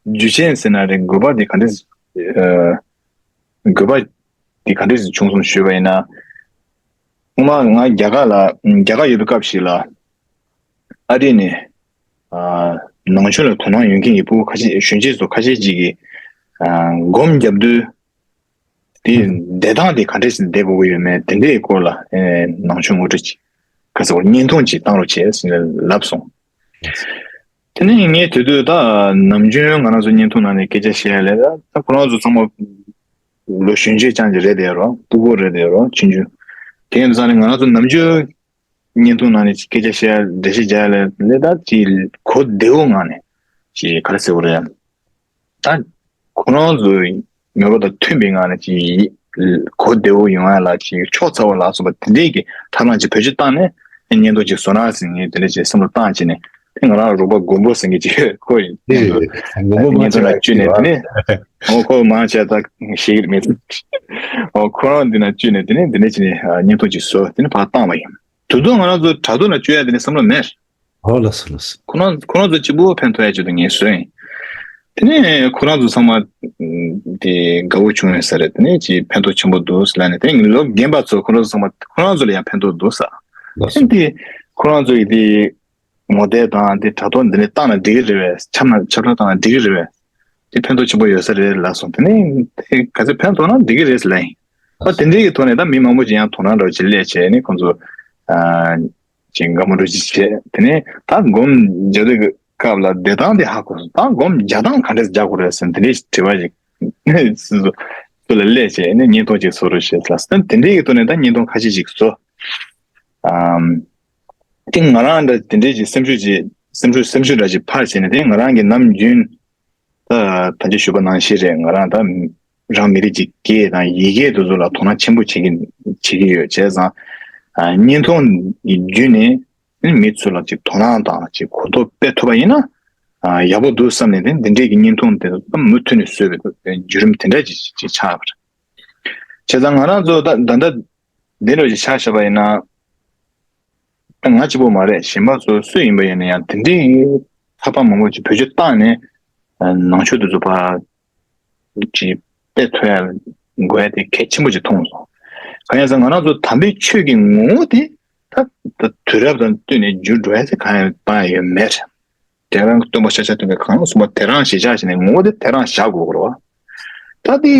རྒྱུ་རྐྱེན་ཟེར་ན་རེད། དགོས་པ་དེ་ག་འདྲས་ཨ་དགོས་པ་དེ་ག་འདྲས་བྱུང་སོང་ཞུས་པ་ཡིན་ན། སྔོན་མ་ང་རྒྱ་གར་ལ་རྒྱ་གར་ཡོད་པའི་སྐབས་ཤིག་ལ་ཨ་རི་ནས་ཨ་ནང་ཆོས་ལ་དོ་སྣང་ཡོད་མཁན་གྱི་ཕྲུ་གུ་ཁ་ཤས་གཞོན་སྐྱེས་ཚོ་ཁ་ཤས་ཅིག་གིས་ཨ་སྒོམ་རྒྱབ་དུས། དེ་བསྡད་སྟངས་དེ་ག་འདྲས་ཤིག་བསྡད་དགོས་ཀྱི་ཡོད་མེད་དེ་འདྲའི་སྐོར་ལ་ཨེ་ནང་ཆོས་ངོ་སྤྲོད་ཅིག་ག་ཚོད་བརྙན་ཐུང་ཅིག་བཏང་རོགས་བྱས་ཟེར་ནས་ལབ་སོང་། དེ་ནས་ངས་དེ་དུས་ད་ནམ་རྒྱུན་ང་རང་ཚོ་བརྙན་ཐུང་ནང་ནས་སྐད་ཆ་བཤད་ཡ་ལས་ད་ཁོ་རང་ཚོ་ཚང་མ་ལོ་གཞོན་ཆེ་རྐྱང་ཅིག་རེད་དེ་རོ་སྤུ་གུ་རེད་དེ་རོ་ཆུང་ཆུང་། དེ་ཡིན་དུས་ཙང་ནས་ང་རང་ཚོ་ནམ་རྒྱུན་བརྙན་ཐུང་ནང་ནས་སྐད་ཆ་བཤད་ཡ་འགྲེལ་བཤད་རྒྱག་ཡ་ལས་ལས་ད་ཅིག་གོ་བདེ་བོ་ངང་ནས་ཅིག་ག་རེ་ཟེར་དགོས་རེད། ད་ཁོ་རང་ཚོའི་ནུས་པ་དང་མཐུན་པའི་ངང་ནས་ཅིག་གོ་བདེ་བོ་ཡོང་ཡ་ལ་ཅིག་ཕྱོགས་ཚ་བ་ལ་སོགས་པ་དེ་འདྲས་ཀྱི་ཐབས་ལམ་ཅིག་བེད་སྤྱོད་བཏང་ནས་བརྙན་ཐུང་ཅིག་བཟོ་ན་ཟེར་ངས་དེ་འདྲས་ཅིག་བསམ་བློ་བཏང་བྱས་ནས་དེ་ང་རང་རོགས་པ་མགོན་པོ་ཟེར་མཁན་ཅིག་ཡོད། ཁོ་ཡིན་དེ་མགོན་པོ་མ་བརྙན་ཐུང་ལ་བཅུག་ནས་དེ་ནས་ཨོ་ཁོ་མང་ཆེ་ད་ཤེས་ཀྱི་མེད། ཨོ་ཁོ་རང་འདི་ན་བཅུག་ནས་དེ་ནས་དེ་འདྲས་ཅིག་ནས་བརྙན་ཐུང་ཅིག་བཟོ་དེ་ནས་ཕར་བཏང་བ་ཡིན། དུས་ཐོག་ང་རང་ཚོ་དྲ་ཐོག་ལ་བཅུག་ཡ་དེ་ནས་བསམ་བློ་མེད། ཨོ་ལགས་སོ་ལགས་སོ། ཁོ་རང་ཁོ་རང་ཚོ་གཅིག་པུ་ཕན་ཐོགས་ཡ་ཆེད་དུ་ངས་བཟོས་ཡིན། དེ་ནས་ཁོ་རང་ཚོ་ཚང་མ་དེ་དགའ་བོ་བྱུང་ཡོད་ས་རེད། དེ་ནས་ཅིག་ཕན་ཐོགས་ཆེན་པོ་འདུག་ཟེར་ལབ་ནས་དེ་ནས་ལོ་རྒན་པ་ཚོ་ཁོ་རང་ཚོ་ཚང་མ་ཁོ་རང་ཚོ་ལ་ཡང་ཕན་ཐོགས་འདུག་ས། ལགས་སོ། དེ་ཁོ་རང་ཚོ་ཡི་དེ་ངོ་དེབ་དང་དེ་དྲ་ཐོག་འདི་ནས་བཏང་ན་འགྲིག་གི་རེད་བས། ཁྱབ་ན་ཁྱབ་བསྒྲགས་བཏང་ན་འགྲིག་གི་རེད་བས། དེ་ཕན་ཐོགས་ཆེན་པོ་ཡོད་ས་རེད་ལབ་སོང་། དེ་ནས་དེ་ག་ཚོད་ཕན་ཐོགས་ན་འགྲིག་གི་རེད་ཟེར་ལབ་ཡིན། ཨ་དེ་འདྲའི་གི་ཐོག་ནས་ད་མི་མང་པོ་ཅིག་ཡང་དོ་སྣང་འདྲ་བོ་ཅིག་སླེབས་བྱས་ནས་ཁོང་ཚོ་ཨ། ཅིག་དགའ་མོ་འདྲ་ཅིག་བྱས། དེ་ནས་ད་སྒོམ་རྒྱག་དུས་སྐབས་ལ་བསྡད་སྟངས་དེ་ཧ་གོ་སོང་། ད་སྒོམ་རྒྱག་སྟངས་ག་འདྲས་རྒྱག་དགོས་རེད་ཟེར་ནས་དེ་འདྲའི་དྲི་བ་ཞིག་སུ་ལ་སླེབས་བྱས་ནས་བརྙན་ཐུང་ཅིག་བཟོ་རོགས་བྱས་ལ་ཟེར། དེ་འདྲའི་གི་ཐོག་ནས་ད་བརྙན་ཐུང་ཁ་ཤས་ཤིག་བཟོ། ཨམ། དེ་ང་རང་འདྲ་དེ་འདྲའི་ཅིག་སེམས་ཤུགས་ཅིག་སེམས་ཤུགས་སེམས་ཤུགས་འདྲ་ཅིག་འཕར་བྱས་ནས་དེ་ང་རང་གི་ནམ་རྒྱུན། ད་ད་ཅི་ཞུས་པ་ནང་བཞིན་རེད། ང་རང་ད་རང་མི་རིགས་ཀྱི་སྐད་དང་ཡི་གེ་དེ་ཚོ་ལ་དོ་སྣང་ཆེན་པོ་བྱེད་ཀྱི་བྱེད་ཀྱི་ཡོད། བྱས་ཙང་ཨ་བརྙན་ཐུང་གི་བརྒྱུད་ནས་མི་ཚོ་ལ་ཅིག་དོ་སྣང་དང་ཅིག་གོ་རྟོགས་སྤེལ་ཐུབ་པ་ཡིན་ན་ཨ་ཡག་པོ་འདུག་བསམ་ནས་དེ་འདི་འདྲའི་གི་བརྙན་ཐུང་དེ་ཚོ་མུ་མཐུད་ནས་བཟོས་པའི་བརྒྱུད་རིམ་དེ་འདྲ་ཅིག་ཅིག་ཆགས་པ་རེད། བྱས་ཙང་ང་རང་ཚོ་ད་ད་ལྟ་འདི་འདྲ་ཅིག་ཆ་བཞག་པ་ཡིན་ན། ང་གཅིག་པོ་མ་རེད། གཞན་པ་ཚོ་སུ་ཡིན་པ་ཡིན་ན་ཡང་དེ་འདྲའི་ཐབས་ལམ་མང་པོ་ཅིག་བེད་སྤྱོད་བཏང་ནས་ནང་ཆོས་དེ་ཚོ་ཕར་ཅིག་སྤེལ་ཐུབ་ཡ་དགོས་ཡ་དེ་གལ་ཆེན་པོ་ཅིག་མཐོང་སོང་། གང་ཡིན་ཟེར་ང་རང་ཚོ་དམ་པའི་ཆོས་ཀྱི་ངོ་བོ་དེ་ ད་ད་དུས་རབས་དང་བསྟུན་ནས་འགྱུར་འགྲོ་ཡ་དེ་གང་ཡང་བཏང་ཡ་ཡོད་མེད། དེ་རང་སྟོན་པ་ཤཱཀྱ་ཐུབ་པས་གང་གསུངས་པ་དེ་རང་གཞིར་བཞག་བྱས་ནས་ངོ་བོ་དེ་དེ་རང་བཞག་དགོས་རེད་བ། ད་དེ་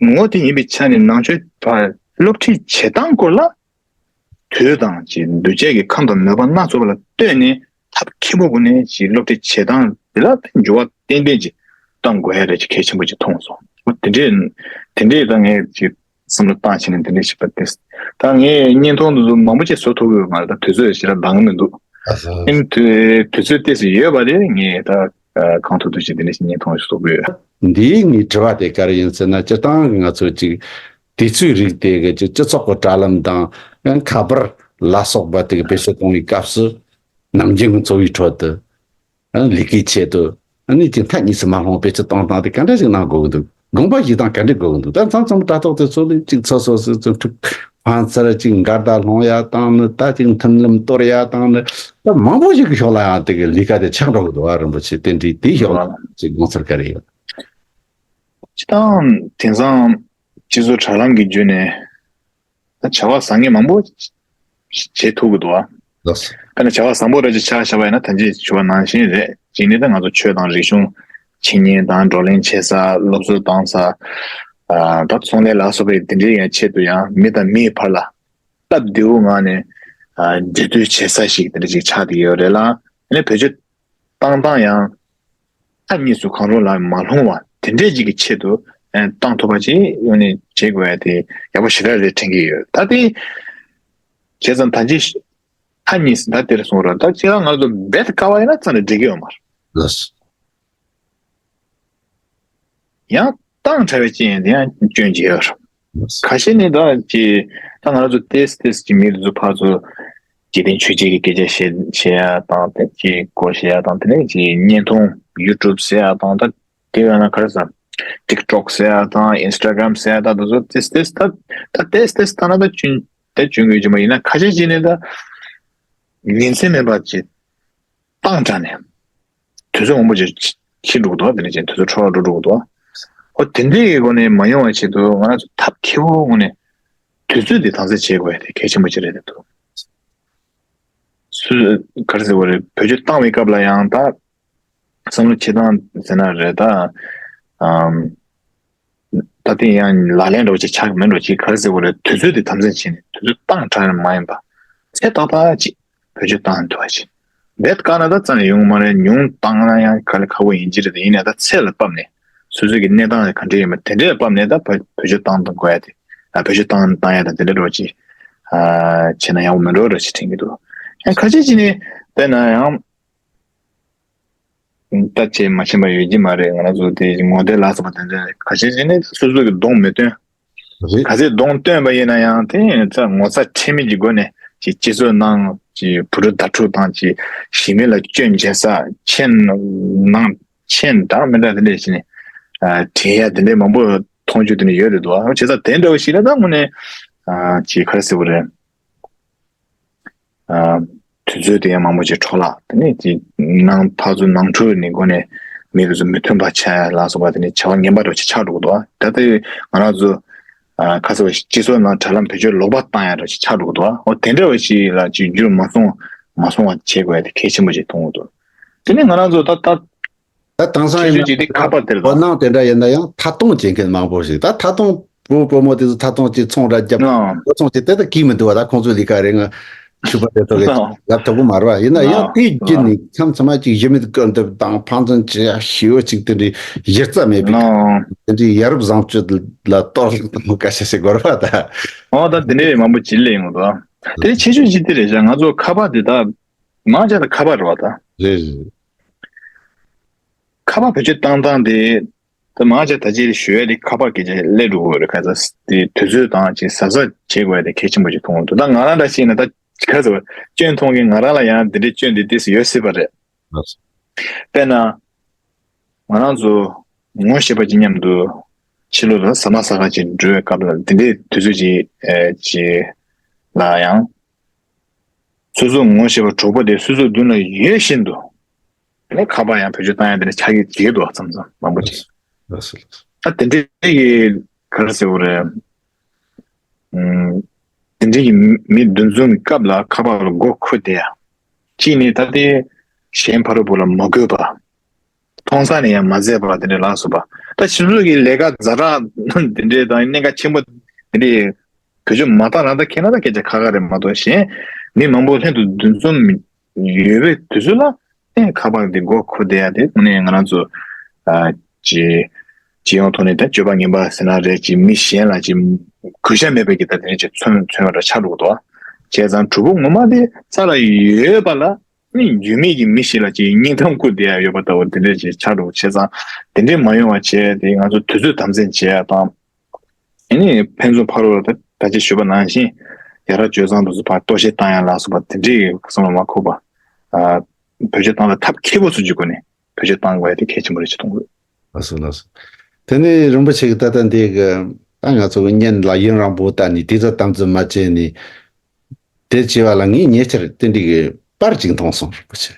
ངོ་བོ་དེ་ཡིན་པའི་ཆ་ནས་ནང་ཆོས་པ་སློབ་ཁྲིད་བྱེད་སྟངས་སྐོར་ལ། དུས་དང་གི་འདུ་བྱེད་ཀྱི་ཁམས་དང་མོས་པ་སྣ་ཚོགས་པ་ལ་ལྟོས་ནས་ཐབས་མཁས་པོ་སྒོ་ནས་ཀྱི་སློབ་ཁྲིད་བྱེད་སྟངས་དེ་ལ་འགྱུར་བ་ཏན་ཏན་ཅིག་གཏང་དགོས་ཡ་རེད་ཅིག་གལ་ཆེན་པོ་ཅིག་མཐོང་སོང་། འོ་དེ་འདྲས་དེ་འདྲས་ད་ངས་ཅིག་བསམ་བློ་བཏང་བྱས་ནས་དེ་འདྲས་ཞིག་པ་དེ། ད་ངས་བརྙན་ཐུང་འདི་ཚོ་མང་པོ་ཅིག་བཟོ་ཐུབ་ཀྱི་ཡོད་མ་རེད། ད་དུས་ཚོད་ཞེ་དྲག་འདང་གི་མི་འདུག་ཨ་ཟོ། ཨིན་དུས་དུས་ཚོད་ཏོག་ཙམ་ཡོད་པ་རེད། ངས་ད་གང་ཐུབ་ཐུབ་ཅིག་དེ་འདྲས་ཞིག་བརྙན་ཐུང་ཞིག་བཟོ་གི་ཡོད། འདིའི་ངའི་དྲི་བ་དེ་ག་རེ་ཡིན་ཟེར་ན། སྤྱིར་བཏང་གི་ང་ཚོ་ཅིག་དུས་ཚོད་རིག་དེ་གི་ཅིག་སྤྱི་ཚོགས་ཀྱི་དྲ་ལམ་དང་ཁ་པར་ལ་སོགས་པ་དེ་གི་བེད་སྤྱོད་གཏོང་བའི་སྐབས་སུ་ནམ་རྒྱུན་གྱི་འཚོ་བའི་ཁྲོད་དུ་ལས་ཀའི་ཆེད་དུ་ཨ་ནི་ཅིག་མཐའ་གཉིས་སུ་མ་ལྷུང་བེད་སྤྱོད་གཏོང་སྟངས་དེ་ག་འདྲ་ཞིག་གནང་དགོས་ཀྱི་འདུག་དགོངས་པ་བཞེས་སྟངས་ག་འདྲ་དགོས་ཀྱི་འདུག་ད་མཚམས་མཚམས་དྲ་ཐོག་དེ་ཚོ་ལ་ཅིག་ཚོ་སོ་སོའི་ཚོ་ཕྲུག་ཕན་ཚུན་ཅིག་འགལ་ཟླ་སློང་ཡ་དང་ནི། ད་ཅིག་མཐུན་ལམ་གཏོར་ཡ་དང་ནི། ད་མང་པོ་ཞིག་གི་ཕྱོགས་ལ་ཡང་དེ་གི་ལས་ཀ་དེ་ཆགས་འགྲོ་གི་འདུག་ཨ། རིན་པོ་ཆེ་དེ་འདྲའི་དེའི་ཕྱོགས་ལ་ཅིག་དགོངས་ཚུལ་ག་རེ་ཡོད། སྤྱིར་བཏང་དེང་སང་སྤྱི་ཚོགས་དྲ་ལམ་གྱི་བརྒྱུད་ནས་ད་བྱ་བ་བཟང་ངན་མང་པོ་བྱེད་ཐུབ་ཀྱི་འདུག་ཨ། ལགས་སོ། དཔེར་ན་བྱ་བ་བཟང་པོ་འདྲ་ཅིག་ཆ་བཞག་པ་ཡིན་ན་ད་ཅི་ཞུ་བ་ནང་བཞིན་རེད། གཅིག་ནི་ད་ང་ཚོ་ཆོས་དང་རིག་གཞུང་འཆད་ཉན་དང་བགྲོ་གླེང་བྱེད་ས། སློབ་གསོ་བཏང་ས། ཨ། ད་ཚོང་ལས་ལ་སོགས་པའི་དེ་འདྲའི་ཡང་ཆེད་དུ་ཡང་མི་དང་མིའི་བར་ལ་སྟབས་བདེ་བོ་ངང་ནས་ཨ་འབྲེལ་མཐུད་བྱེད་ས་ཞིག་དེ་འདྲ་ཅིག་ཆགས་བསྡད་ཡོད་རེད་ལ། ཨ་ནི་བེད་སྤྱོད་བཏང་སྟངས་ཡང་མཐའ་གཉིས་སུ་གང་རུང་ལ་མ་ལྷུང་བ་དེ་འདྲས་ཅིག་གི་ཆེད་དུ་ཨ་བཏང་ཐུབ་པ་ཅིག་ཡོང་ནས་བྱེད་དགོས་ཡ་དེ་ཡག་པོ་ཞེ་དྲག་རེད་དྲན་གྱི་ཡོད། ད་དེ་བྱས་ཙང་ད་ཅི་མཐའ་གཉིས་སུ་ད་དེར་སོང་ར། ད་ཅི་ལ་ང་ཚོ་རྦད་དཀའ་བ་ཡིན་ན་རྩ་ནས་འགྲིག་གི་ཡོད་མ་རེད། ལགས་སོ། ཡང་བཏང་བྱ་བའི་རྐྱེན་དེ་ཡང་སྐྱོན་བརྗོད་ཡོད་རེད། ཁ་ཤས་ནི་ད་ཅི་ད་ང་ཚོ་ཏེས་ཏེས་ཀྱི་མི་ཚོ་ཕར་ཚུར་འཇིག་རྟེན་ཆོས་བརྒྱད་ཀྱི་སྐད་ཆ་བཤད་བཤད་ཡ་དང་། དེ་ཅི་སྐོར་བཤད་ཡ་དང་། དེ་ནས་ཅི་བརྙན་ཐུང་ཡུ་ཊུབ་ཟེར་ཡ་དང་། ད་དེ་བས་ན་ག་རེ་ཟ། ཊིག་ཊོག་ཟེར་ཡ་དང་། ཨིན་སི་ཊ་གྷ་རམ་ཟེར་ཡ་ད་དེ་ཚོ་ཏེས་ཏེས་ད་ད་ཏེས་ཏེས་ད་ན་ད་ཅུན་ད་ཅུན་གི་ཅི་མ་ཡིན་ན། ཁ་ཤས་ཅིག་ནི་ད་ཉིན་མཚན་མེད་པར་ཅི་བཏང་དྲགས་ནས་དུས་ཚོད་མང་པོ་ཅིག་འཁྱེར་འགྲོ་གི་འདུག་དེ་ནས་ཅིག་དུས་ཚོད་འཕྲོ་བརླག་འགྲོ་འགྲོ་གི་འདུག་འོ་དེ་འདྲའི་གི་སྒོ་ནས་མ་ཡོང་བའི་ཆེད་དུ་ང་རང་ཚོ་ཐབས་མཁས་པོ་ངོས་ནས་དུས་ཚོད་དེ་དམ་འཛིན་བྱེད་དགོས་ཡ་དེ་གལ་ཆེན་པོ་ཅིག་རེད་འདུག་སུ་ག་རེ་ཟེར་དགོས་རེད། བེད་སྤྱོད་བཏང་བའི་སྐབས་ལ་ཡང་ད་བསམ་བློ་བྱེད་སྟངས་ཟེར་ན་རེད་ད། ཨམ། ད་དེ་ཡང་ལག་ལེན་འདྲ་བོ་ཅིག་ཆགས་ཀྱི་མིན་འགྲོ་ཅིག་ག་རེ་ཟེར་དགོས་རེད། དུས་ཚོད་དེ་དམ་འཛིན་བྱས་ནས་དུས་ཚོད་བཏང་དྲགས་ནས་མ་ཡིན་པ། ཚད་ཏག་ཏག་ཅིག་བེད་སྤྱོད་བཏང་ཐུབ་པ་ཅིག་རྦད་དཀའ་ན་ད་རྩ་ནས་ཡོང་གི་མ་རེད། ཉུང་བཏང་ན་ཡང་དཀའ་ལས་ཁག་པོ་ཡིན་གྱི་རེད། ཡིན་ནའི་ད་ཚད་ལ་བབས་ནས་སོ་སོ་གི་གནས་སྟངས་ག་འདྲ་ཡོད་མེད་དེ་འདྲ་ལ་བབས་ནས་ད་བེད་བེད་སྤྱོད་བཏང་དགོས་ཡ་དེ། ཨ། བེད་སྤྱོད་བཏང་བཏང་ཡ་དང་དེ་འདྲ་འདྲ་བོ་ཅིག་ཨ། བྱས་ན་ཡག་པོ་མིན་འགྲོ་འདྲ་ཅིག་དྲན་གྱི་འདུག་ཡང་ཁ་ཤས་ཅིག་ནི་དཔེར་ན་ཡང་། ལྟ་བྱེད་མ་ཤེས་པ་ཡོད་ཀྱི་མ་རེད། ང་རང་ཚོ་དེ་ངོ་དེབ་ལ་སོགས་པ་དེ་འདྲ་ཁ་ཤས་ཤིག་ནི་སོ་སོ་གི་གདོང་མི་སྟོན། རེད། ག་ཚད་གདོང་སྟོན་པ་ཡིན་ན་ཡང་དེ་ཚ་ངོ་ཚ་ཁྲེལ་མེད་ཀྱི་སྒོ་ནས་ཅིག་སྤྱི་ཚོགས་ནང་ཅིག་བུ་ཕྲུག་དྭ་ཕྲུག་དང་ཅིག་གཞི་མེད་ལ་སྐྱོན་འབྱེད་ས། མཆན་ནང་མཆན་འདྲ་མི་འདྲ་དེ་འདྲ་ཞིག་ནི་ཨ་བྲིས་ཡ་དེ་འདྲ་མང་པོ་མཐོང་རྒྱུ་དེ་འདྲ་ཡོད་རེད་འདུག་ཨ། བྱས་ཙང་དེ་འདྲ་བ་ཞིག་ལ་ད་དངོས་གནས་ཨ་ཅིག་ག་རེ་ཟེར་དགོས་རེད། ཨ། དུས་ཚོད་དེ་ཡང་མང་པོ་ཅིག་འཕྲོ་བརླག་དེ་ནས་ཅིག་ནང་ཕར་ཚུར་ནང་འཁྲུག་ནི་སྒོ་ནས་མི་དེ་ཚོ་མི་མཐུན་པ་ཆགས་ཡ་ལ་སོགས་པ་དེ་ནས་བྱ་བ་ངན་པ་འདྲ་ཅིག་ཆགས་འགྲོ་གི་འདུག་ད་ལྟའི་ང་རང་ཚོ་ཨ་ཁ་ས་བ་སྤྱི་ཚོགས་ནང་དྲ་ལམ་བེད་སྤྱོད་ལོག་པ་བཏང་ཡ་འདྲ་ཅིག་ཆགས་འགྲོ་གི་འདུག་འོ་དེ་འདྲ་བ་ཞིག་ལ་ཅིག་འགྱུར་མ་སོང་མ་སོང་བ་བྱེད་དགོས་ཡ་དེ་གལ་ཆེན་པོ་ཅིག་མཐོང་གི་འདུག་དེ་ནས་ང་རང་ཚོ་ད་ལྟ། ད་དེང་སང་ཆོས་ཡིན་ཆོས་ཅིག་དེ་ན་ཁ་པར་དེར་དོ་སྣང་དེ་འདྲ་ཡིན་ན་ཡང་ཐད་གཏོང་བྱེད་མཁན་མང་པོ་ཞིག་ད་ཐད་གཏོང་བུ་བུ་མོ་དེ་ཚོ་ཐད་གཏོང་བྱེད་ཚོང་ར་རྒྱབ་ཨང་། ལོ་ཚོང་བྱེད་དེ་ད་གིས་མི་འདུག་བ། ད་ཁོང་ཚོའི་ལས་ཀ་རེད། ང་ཕྱུ་པ་དེ་ཚོ་གི་ཨང་། ལབ་ཐུབ་གི་མ་རེད་བ། ཡིན་ན་ཡང་ཨང་དེའི་རྒྱུད་ནས་མཚམས་མཚམས་མ་ཅིག་གཞི་མེད་སྐུར་འདེབས་དང་ཕངས་ཚན་བྱེད་ཡ་ཞེ་པོ་ཅིག་དེ་འདྲའི་གཞི་རྩ་མེད་པའི་ཨང་། དེ་འདྲའི་ཡ་རབས་བཟང་སྤྱོད་ལ་གཏོར་བརླག་གཏོང་བ་སྐད་ཆ་བཤད་དགོས་རེད་བ་ད། ཨོ་ད་དེ་འདྲའི་མང་པོ་ཅིག་སླེབས་ཡོང་གི་འདུག་དེ་ཆེ་ཤོས་ཅིག་དེ་རེད་ཤག་ང་ཚོ་ཁ་པར་དེ་ད་མང་ཆེ་ད་ཁ་པར་རེད་བ་ད། རེད་རེད། ཁ་པར་བེད་སྤྱོད་བཏང་སྟངས་དེ། ད་མང་ཆེ་ད་ཅི་ཞུ་ཡ་དེ་ཁ་པར་སྐད་ཆ་སླེབས་འགྲོ་གི་རེད། ཁ་ཚ་དེ་དུས་ཚོད་དང་ཅིག་གཟབ་གཟབ་བྱེད་དགོས་ཡ་དེ་གལ་ཆེན་པོ་ཅིག་མཐོང་གི་འདུག་ད་ང་རང་འདྲ་ཞིག་ན་ད་ག་ཚོད་སྐྱོན་མཐོང་གི་ང་རང་ལ་ཡང་དེ་འདྲའི་སྐྱོན་དེ་ཏོག་ཙམ་ཡོད་སྲིད་པ་རེད། དཔེར་ན། ང་རང་ཚོ་ངོ་ཤེས་པ་ཅིག་མཉམ་དུ་ཕྱི་ལོགས་ལ་ཟ་མ་ཟ་ག་ཅིག་འགྲོ་བའི་སྐབས་ལ་དེ་འདྲའི་དུས་ཚོད་ཅིག་ཨེ་ཅིག་ལ་ཡང་། སོ་སོ་ངོ་ཤེས་པ་གྲོགས་པོ་དེ་སོ་སོའི་མདུན་ལ་ཡོད་བཞིན་དུ། དེ་ནས་ཁ་པར་ཡང་བེད་སྤྱོད་བཏང་ཡ་དེ་འདྲ་ཆགས་ཀྱི་འདུག་མཚམས་མཚམས་མང་པོ་ཅིག་ལགས་སོ་ལགས་སོ། ད་དེ་འདྲའི་གི་ག་རེ་ཟེར་དགོས་རེད། ཨུམ། དེ་འདྲའི་གི་མི་མི་འདུ་འཛོམས་ཀྱི་སྐབས་ལ་ཁ་པར་ལ་མགོ་འཁོར་བསྡད་ཡ། གཅིག་ནི་ད་ལྟའི་གཞན་ཕ་རོལ་པོ་ལ་མ་གུས་པ། མཐོང་ས་ནས་ཡང་མ་བཟས་པ་དེ་འདྲའི་ལ་སོགས་པ། ད་སྤྱི་ཚོགས་ཀྱི་ལས་ཀ་ཛ་དྲག་དེ་འདྲའི་དང་གནད་འགག་ཆེན་པོ་དེ་འདྲའི་བེད་སྤྱོད་མ་བཏང་རང་ད་ཁྱེད་རང་ད་སྐད་ཆ་ཁ་ཁ་རེད་མ་གཏོགས། གཞན་མི་མང་པོ་ལྷན་དུ་འདུ་འཛོམས་ཡོད་པའི་དུས་ཚོད་ལ་ཨེ་ཁ་པར་དེ་མགོ་འཁོར་བསྡད་ཡ་དེ་དངོས་གནས་ང་རང་ཚོ་ཨ་ཅི་སྤྱི་ཡོངས་ཐོག་ནས་ད་སྤྱོད་པ་ངན་པ་ཟེར་ན་རེད། ཅི་མི་གཞན་ལ་ཅི་གུས་ཞབས་མེད་པའི་གི་ད་དེ་འདྲའི་ཅི་མཚོན་མཚོན་པ་འདྲ་ཆགས་འགྲོ་གི་འདུག་བྱས་ཙང་གྲོགས་པོ་ངོ་མ་དེ་རྩ་ལ་ཡོད་པ་ལ། ནི་རྒྱུས་མེད་ཀྱི་མི་ཞིག་ལ་ཅིག་སྙིང་གཏམ་བསྐུར་བསྡད་ཡ་ཡོད་པ་ལྟ་བུ་དེ་འདྲས་ཅིག་ཆགས་འགྲོ་བྱས་ཙང་། དེ་འདྲས་མ་ཡོང་བ་བྱས་ཏེ་ང་ཚོ་དུས་ཚོད་དམ་འཛིན་བྱེད་ཡ་དང་། ཨ་ནི་ཕན་ཚུན་ཕ་རོལ་ལ་ད་ད་ཅི་ཞུས་པ་ནང་བཞིན་ཡ་རབས་སྤྱོད་བཟང་དུ་སུ་ཕར་གཏོར་བཤིག་བཏང་ཡ་ལ་སོགས་པ་དེ་འདྲས་ཀྱི་བསམ་བློ་མ་འཁོར་བ། ཨ་བེད་སྤྱོད་བཏང་ལ་ཐབས་མཁས་པོ་སུ་འཇུག་དགོས་ནས་བེད་སྤྱོད་བཏང་དགོས་ཡ་དེ་གལ་ཆེན་པོ་རེད་ཅེས་མཐོང་གི། ལགས་སོ་ལགས་སོ། དེ་ནས་རིན་པོ་ཆེ་གི་ད་ལྟ་འདི་གི་ད་ང་ཚོ་གི་བརྙན་ལ་ཡུན་རིང་པོ་བལྟས་ནས་དུས་ཚོད་དམ་འཛིན་མ་བྱས་ནས། དེ་བྱས་པ་ལ་ངས་ཉེ་ཆར་དེ་འདྲའི་གི་པར་ཅིག་མཐོང་སོང་རིན་པོ་ཆེ།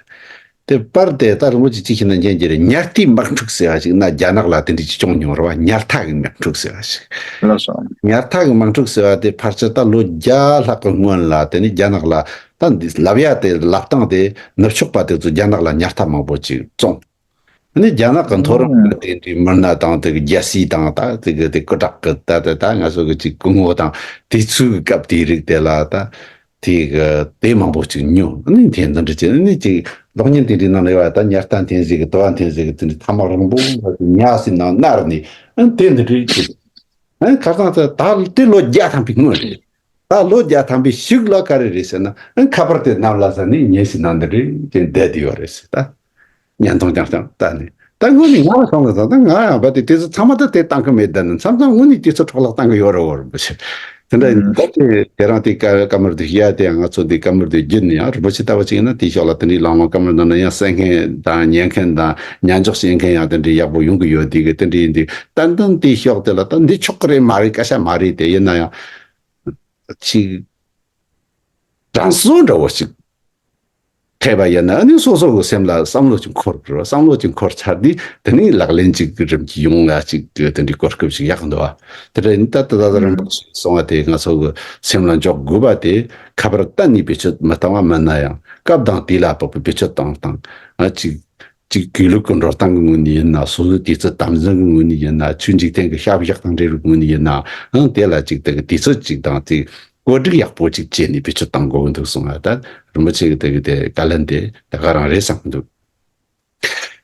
དེ་པར་དེ་ད་རིན་པོ་ཆེ་ཅིག་ཤེས་ན་མཁྱེན་གྱི་རེད། ཉ་ལྟའི་དམག་འཁྲུག་ཟེར་བ་ཅིག་ན་རྒྱ་ནག་ལ་དེ་འདྲའི་ཅིག་བྱུང་མྱོང་རེད་བ། ཉ་ལྟ་གི་དམག་འཁྲུག་ཟེར་བ་ཞིག་ལགས་སོ། ཉ་ལྟ་གི་དམག་འཁྲུག་ཟེར་བ་དེ་ཕལ་ཆེར་ད་ལོ་བརྒྱ་ལྷག་གི་སྔོན་ལ་དེ་ནི་རྒྱ་ནག་ལ་ད་འདི་ལབ་ཡ་དེ་ལབ་སྟངས་དེ་ནུབ་ཕྱོགས་པ་དེ་ཚོ་རྒྱ་ནག་ལ་ཉ་ལྟ་མང་པོ་ཅིག་བཙོང་། ནི་རྒྱ་ནག་གི་མཐོ་རིམ་ཨང་གི་དེ་འདྲའི་མི་སྣ་དང་དེ་གི་རྒྱལ་སྲིད་དང་ད་དེ་གི་དེ་སྐུ་དྲག་གི་ད་ད་ད་ང་ཚོ་གི་ཅིག་སྐུ་ངོ་དང་དེ་ཚོའི་གི་སྐབས་དེའི་རིགས་དེ་ལ་ད་དེ་གི་དེ་མང་པོ་ཅིག་ཉོ། ནི་དེ་འདི་འདྲ་བྱས་ནི་ཅིག་གློག་བརྙན་དེ་འདྲའི་ནང་ལ་ཡོད་པ་ད་ཉ་ལྟ་འཐེན་ཟིག་གི་དུ་བ་འཐེན་ཟིག་གི་དེ་འདྲའི་ཐ་མག་རིང་པོ་ཉ་སྲིན་ནང་མནར་ནས་ཨ་དེ་འདི་འདྲའི་ཅིག་ཨ་ཁ་སང་ད་ད་དེ་ལོ་བརྒྱ་ཐམ་པའི་སྔོན་རེད། ད་ལོ་བརྒྱ་ཐམ་པའི་གཞུག་ལ་ག་རེ་རེད་ཟེར་ན། ཨ་ཁ་པར་དེ་གནམ་ལ་ཟག་ནས་ཉིན་ཞིག་ནང་འདི་རེད་ཅེས་བསྡད་དེ་ཡོད་རེད་ཟེར། ད་བརྙན་ཐུང་རྐྱང་རྐྱང་ལྟ་ནས། ད་དངོས་ནས་ང་ལ་སོང་ལ་ཟག་ད་ང་ཡང་བ་དེ་དུས་ཚོད་ཚང་མ་ད་དེ་བཏང་གི་མེད། ད་ནི་མཚམས་མཚམས་དངོས་ནས་དུས་ཚོད་འཕྲོ་བརླག་བཏང་གི་ཡོད་རེད་བོར་བ་ཞིག་དེ་འདྲ་ཡིན། ད་དེ་དེ་རང་དེ་ཀ་ཀ་མར་དུ་ཡ་དེ་ཡང་ང་ཚོ་འདི་ཀ་མར་དུ་བརྒྱུད་ནས་ཡང་རིན་པོ་ཆེ་ལྟ་བུ་ཅིག་ཡིན་ན་དེའི་ཕྱོགས་ལ་དེ་འདྲའི་ལང་ལོང་ཀ་མར་ནང་ན་ཡང་གསན་མཁན་དང་ཉན་མཁན་དང་ཉན་འཇོག་བྱེད་མཁན་ཡང་དེ་འདྲའི་ཡག་པོ་ཡོང་གི་ཡོད། དེ་གི་དེ་འདྲའི་ཡིན་དུས་ཏན་ཏན་དེའི་ཕྱོགས་དེ་ལ་ད་འདི་ཆོག་གི་རེད་མ་རེད་སྐད་ཆ་མ་རེད། དེ་ཡིན་ན་ཡང་ཅིག་དྲང་སྲོང་འདྲ་བོ་ཞིག་ཐེབས་པ་ཡིན་ན་ཨ་ནི་སོ་སོ་གི་སེམས་ལ་བསམ་བློ་ཅིག་འཁོར་དགོས། བསམ་བློ་ཅིག་འཁོར་ཚར་དུས་དེ་ནི་ལག་ལེན་ཅིག་གི་རིམ་གྱིས་ཡོང་ཡ་ཅིག་གི་དེ་འདྲའི་གོ་སྐབས་ཤིག་ཡག་འདུག་བ། དེ་འདྲ་ཡིན་ད་ད་ད་རིན་པོ་ཆེ་གསུང་བ་དེ་ང་ཚོ་གི་སེམས་ལ་འཇོག་དགོས་པ་དེ་ཁ་པར་གཏན་ནས་བེད་སྤྱོད་མི་བཏང་བ་མིན་ན་ཡང་སྐབས་དང་དུས་ལ་བབ་པའི་བེད་སྤྱོད་བཏང་སྟངས་ང་ཅིག་གཅིག་གུས་ལུགས་ཀྱི་འགྲོ་སྟངས་ཀྱི་ངོས་ནས་ཡིན་ན། སོ་སོའི་དུས་ཚོད་དམ་འཛིན་གྱི་ངོས་ནས་ཡིན་ན། ཆོས་འཇིག་རྟེན་གྱི་ཤ་བཞག་དང་འབྲེལ་བའི་ངོས་ནས་ཡིན་ན་ཨང་། དེ་ལ་ཅིག་དེ་གི་དུས་ཚོད་ཅིག་དང་དེ་བཀོད་སྒྲིག་ཡག་པོ་ཅིག་བྱས་ནས་བེད་སྤྱོད་གཏང་དགོས་ཀྱི་འདུག་གསུངས་པ་ད་རིན་པོ་ཆེ་གི་དེ་གི་དེ་བཀའ་ལན་དེ་ད་ག་རང་རེད་བསམ་གྱི་འདུག་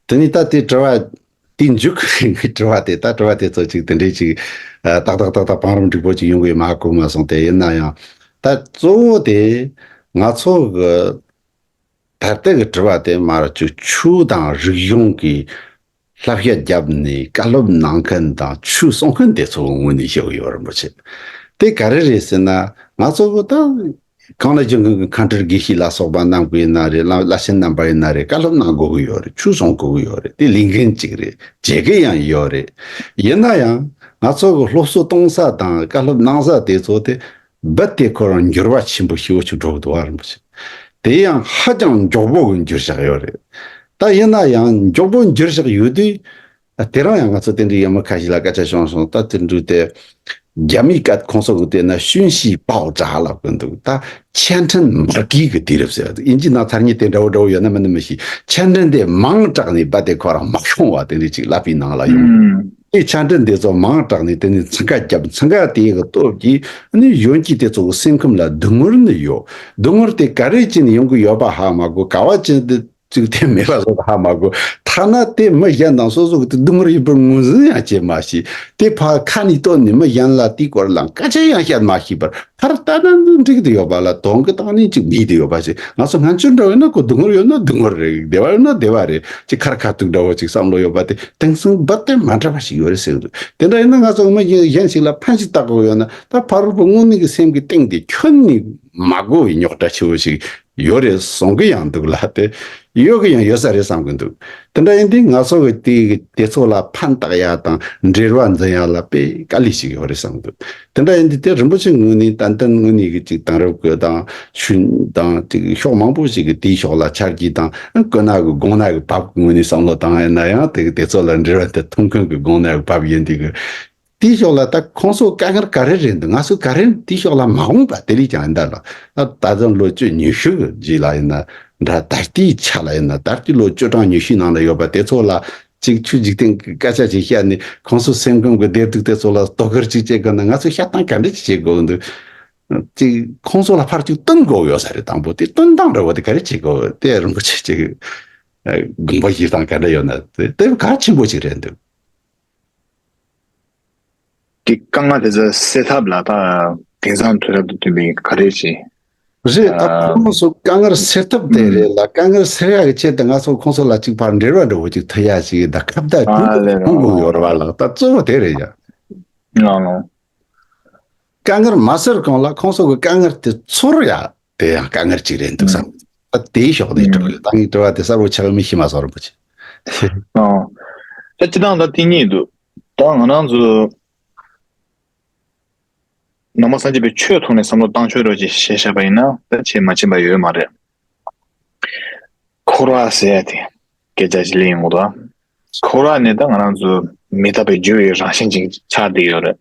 དེ་ནས་ད་དེ་དྲི་བ་དེའི་མཇུག་གི་དྲི་བ་དེ་ད་དྲི་བ་དེ་ཚོ་ཅིག་དེ་འདྲའི་ཅིག་ཏག་ཏག་ཏག་ཏག་བང་རིམ་འགྲིག་པོ་ཅིག་ཡོང་གི་མ་གོ་མ་སོང་། དེ་ཡིན་ན་ཡང་ད་གཙོ་བོ་དེ་ང་ཚོ་གི་ད་ལྟ་གི་དྲི་བ་དེ་མར་ཅིག་ཆོས་དང་རིག་གཞུང་གི་བསླབ་བྱ་བརྒྱབ་ནས་བཀའ་སློབ་གནང་མཁན་དང་ཆོས་གསུང་མཁན་དེ་ཚོ་ངོས་ནས་ཞུ་གི་ཡོད་རིན་པོ་ཆེ། དེ་ག་རེ་རེད་ཟེར་ན་ང་ཚོ་གི་ད་གང་ལ་ཅི་མཁན་གྱི་མཁན་སྤྲུལ་དགེ་བཤེས་ལ་སོགས་པ་རྣམས་ཀྱི་ཡིན་ན་རེད། བླ་བླ་ཆེན་རྣམ་པ་ཡིན་ན་རེད། བཀའ་སློབ་གནང་དགོས་ཀྱི་ཡོད་རེད། ཆོས་གསུང་དགོས་ཀྱི་ཡོད་རེད། དེ་ལས་འགན་གཅིག་རེད། བྱེད་ཀྱི་ཡང་ཡོད་རེད། ཡིན་ན་ཡང་ང་ཚོ་གི་སློབ་གསོ་གཏོང་ས་དང་བཀའ་སློབ་གནང་ས་དེ་ཚོ་དེ་རྦད་དེ་ཁོ་རང་འགྱུར་བ་ཆེན་པོ་ཞེ་པོ་ཅིག་འགྲོ་གི་འདུག་བ་རིན་པོ་ཆེ། དེ་ཡང་ཧ་ཅང་མགྱོགས་པོ་གི་འགྱུར་བཞག་ཡོད་རེད། ད་ཡིན་ན་ཡང་མགྱོགས་པོ་འགྱུར་བཞག་ཡོད་དུས་དེ་རང་ཡང་ང་ཚོ་དེ་འདྲའི་ཡུལ་མི་ཁ་ཤས་ལ་སྐད་ཆ་བྱུང་སོང་། ད་དེ་འདྲ་དེ་རྒྱ་མིའི་སྐད་ཁོང་ཚོ་གི་དེ་ན་讯息爆炸ལབ་གི་འདུག་ད་ཆ་འཕྲིན་མར་གེགས་ཀྱི་དུས་རབས་ཟེར། དབྱིན་ཇིའི་ནང་ཚར་གཉིས་དེ་འདྲ་བོ་འདྲ་བོ་ཡོད་ན་མིན་ན་མི་ཤེས། ཆ་འཕྲིན་དེ་མང་དྲགས་ནས་རྦད་དེ་ཁོ་རང་མ་ཤོང་བ་དེ་འདྲ་ཅིག་ལབ་པའི་ནང་ལ་ཡོང་། དེ་ཆ་འཕྲིན་དེ་ཚོ་མང་དྲགས་ནས་དེ་ནས་འཚང་ཁ་བརྒྱབ། འཚང་ཁ་དེ་གི་སྟོབས་ཀྱིས་ནི་གཞོན་སྐྱེས་དེ་ཚོ་གི་སེམས་ཁམས་ལ་སྡུག་བསྔལ་ནི་ཡོད། སྡུག་བསྔལ་དེ་ག་རེ་བྱས་ནས་ཡོང་གི་ཡོད་པ་ཧ་མ་གོ། ག་བ་ཅན་དེ་ཅིག་དེ་མེད་པ་བཟོ་ཧ་མ་གོ། ཐ་ན་དེ་མི་གཞན་དང་སོ་སོ་གི་དེ་སྡུག་བསྔལ་ཡིན་པར་ངོས་འཛིན་ཡང་བྱེད་མ་ཤེས། དེ་ཕར་ཁ་ནས་བཏོན་ནས་མི་གཞན་ལ་དེའི་སྐོར་ལ་སྐད་ཆ་ཡང་བཤད་མ་ཤེས་པར་ཕར་ལྟ་ན་འགྲིག་དུ་ཡོད་པ་ལ་དོན་གྱི་སྟེང་ནས་ཅིག་མེད་དུ་ཡོད་པ་ཞིག་ང་ཚོ་སྔ་ཕྱིར་འདྲ་བས་ན་ཁོ་སྡུག་བསྔལ་ཡོད་ན་སྡུག་བསྔལ་རེད། བདེ་བ་ཡོད་ན་བདེ་བ་རེད། ཅིག་ཁར་ཁ་ཐུག་འདྲ་བོ་ཅིག་བསམ་བློ་ཡོད་པ་དེ་དེང་སང་རྦད་དེ་མ་འདྲ་བ་ཞིག་ཡོད་རེད་ཟེར་གི་འདུག་དེ་འདྲ་ཡིན་ན་ང་ཚོ་མི་གཞན་ཞིག་ལ་ཕན་ཞིག་བཏགས་དགོས་ཡོད་ན་ད་ཕ་རོལ་པོ་དངོས་གནས་ཀྱི་སེམས་ཀྱི་གཏིང་དེ་ཁྱོན་ནས་མ་གོ་བའི་རྙོག་དྲ་ཆེ་བོ་ཞིག་ཡོད་རེད་གསུང་གི་ཡང་འདུག་ལ། དེ་ཡོད་གི་ཡང་ཡོད་ས་རེད་བསམ་གི་འདུག་དེ་འདྲ་ཡིན་དུས་ང་ཚོ་གི་དེ་དེ་ཚོ་ལ་ཕན་བཏགས་ཡ་དང་འབྲེལ་བ་འཛིན་ཡ་ལ་དཔེ་དཀའ་ལས་ཤིག་ཡོད་རེད་བསམ་གི་འདུག་དེ་འདྲ་ཡིན་དུས་དེ་རིན་པོ་ཆེ་ངོས་ནས་ཏན་ཏན་དངོས་གནས་གི་ཅིག་དེང་རབས་གི་དང་ཆོས་དང་ཅིག་ཕྱོགས་མང་པོ་ཞིག་གི་དེའི་ཕྱོགས་ལ་ཆ་རྒྱུས་དང་སྐུ་ན་གི་དགོངས་ན་གི་བབ་ངོས་ནས་བསམ་བློ་བཏང་ཡ་ན་ཡང་དེ་གི་དེ་ཚོ་ལ་འབྲེལ་བ་དེ་ཐུང་མཁན་གི་དགོངས་ན་གི་བབ་ཡིན་དུས་གི་དེའི་ཕྱོགས་ལ་ད་ཁོང་ཚོ་དཀའ་ངལ་ག་རེ་རེད་འདུག་ང་ཚོ་ག་རེ་དེའི་ཕྱོགས་ལ་མ་འོངས་པ་དེ་ལས་ཀྱང་ཡིན་ད་ལ། ད་ད་ལྟ་ལོ་བཅུ་ཉི་ཤུ་གི་རྗེས་ལ་ཡིན་ན་འདྲ། ད་ལྟའི་ཆ་ལ་ཡིན་ན། ད་ལྟའི་ལོ་བཅུ་གྲངས་ཉི་ཤུའི་ནང་ལ་ཡོད་པ་དེ་ཚོ་ལ་ཅིག་ཆུ་འཇིག་རྟེན་གྱི་སྐད་ཆ་ཅིག་བཤད་ནས། ཁོང་ཚོ་སེམས་ཁམས་ཀྱི་བདེ་སྡུག་དེ་ཚོ་ལ་དོ་ཁུར་ཅིག་བྱེད་དགོས་ན། ང་ཚོས་བཤད་སྟངས་ག་འདྲ་ཅིག་བྱེད་དགོས་འདུག་ཅིག་ཁོང་ཚོ་ལ་ཕར་ཅིག་སྟོན་དགོས་ཡོད་ས་རེད། དང་པོ་དེ་སྟོན་སྟངས་འདྲ་བོ་དེ་ག་རེ་བྱེད་དགོས། དེ་རིན་པོ་ཆེ་ཅིག་དགོངས་པ་བཞེས་སྟངས་ག་འདྲ་ཡོད་ན། དེ་དེ་གལ་ཆེན་པོ་ཅིག་རེད་འདུག་གི་དཀའ་ངལ་དེ་ཚོ་སེལ་ཐབས་ལ་ད་དེང་སང་དུས་རབས་དང་མཐུན་པའི་ག་རེ་བྱེད། རེད། ད་ཨ་ཁོང་ཚོ་དཀའ་ངལ་སེལ་ཐབས་དེ་ཨུམ། རེད་ལ། དཀའ་ངལ་སེལ་ཡག་གི་ཆེད་དུ་ང་ཚོ་ཁོང་ཚོ་ལ་ཅིག་ཕར་འབྲེལ་བ་འདྲ་བོ་ཅིག་མཐུད་ཡག་ཅིག་ད་ཁ་བརྡ་ཨ་ཅིག་ལས་གཏོང་དགོས་ཡོད་རེད་བ་ལགས། ད་གཙོ་བོ་དེ་རེད་ཡ། ལགས་ལགས། དཀའ་ངལ་མ་སེལ་གོང་ལ་ཁོང་ཚོ་གི་དཀའ་ངལ་དེ་ཚོར་ཡག་དེ་ཡང་དཀའ་ངལ་ཅིག་རེད་འདུག་བསམ། ཨུམ། ད་དེའི་ཕྱོགས་ནས་དྲི་བ་ཡོད། ད་ངའི་དྲི་བ་དེ་གསལ་པོ་ཆགས་མི་ཤེས་མ་སོང་རིན་པོ་ཆེ། ཨོ། ད་སྤྱིར་བཏང་ད་དེ་གཉིས་འདུག་ད་ང་རང་ཚོ་ནང་པ་སངས་རྒྱས་པའི་ཆོས་ཐོག་ནས་བསམ་བློ་བཏང་ཕྱོགས་རོགས་ཅིག་བཤད་བཞག་པ་ཡིན་ན། ད་ཆེས་མ་ཕྱིན་པ་ཡོད་མ་རེད། འཁོར་བ་ཟེར་ཡ་དེ་སྐད་ཆ་ཞིག་ལེན་ཡོང་གི་འདུག་འཁོར་བ་ནི་ད་ང་རང་ཚོ་མི་རྟག་པའི་རྒྱུ་ཡི་རང་བཞིན་ཅིག་ཆགས་བསྡད་ཡོད་རེད།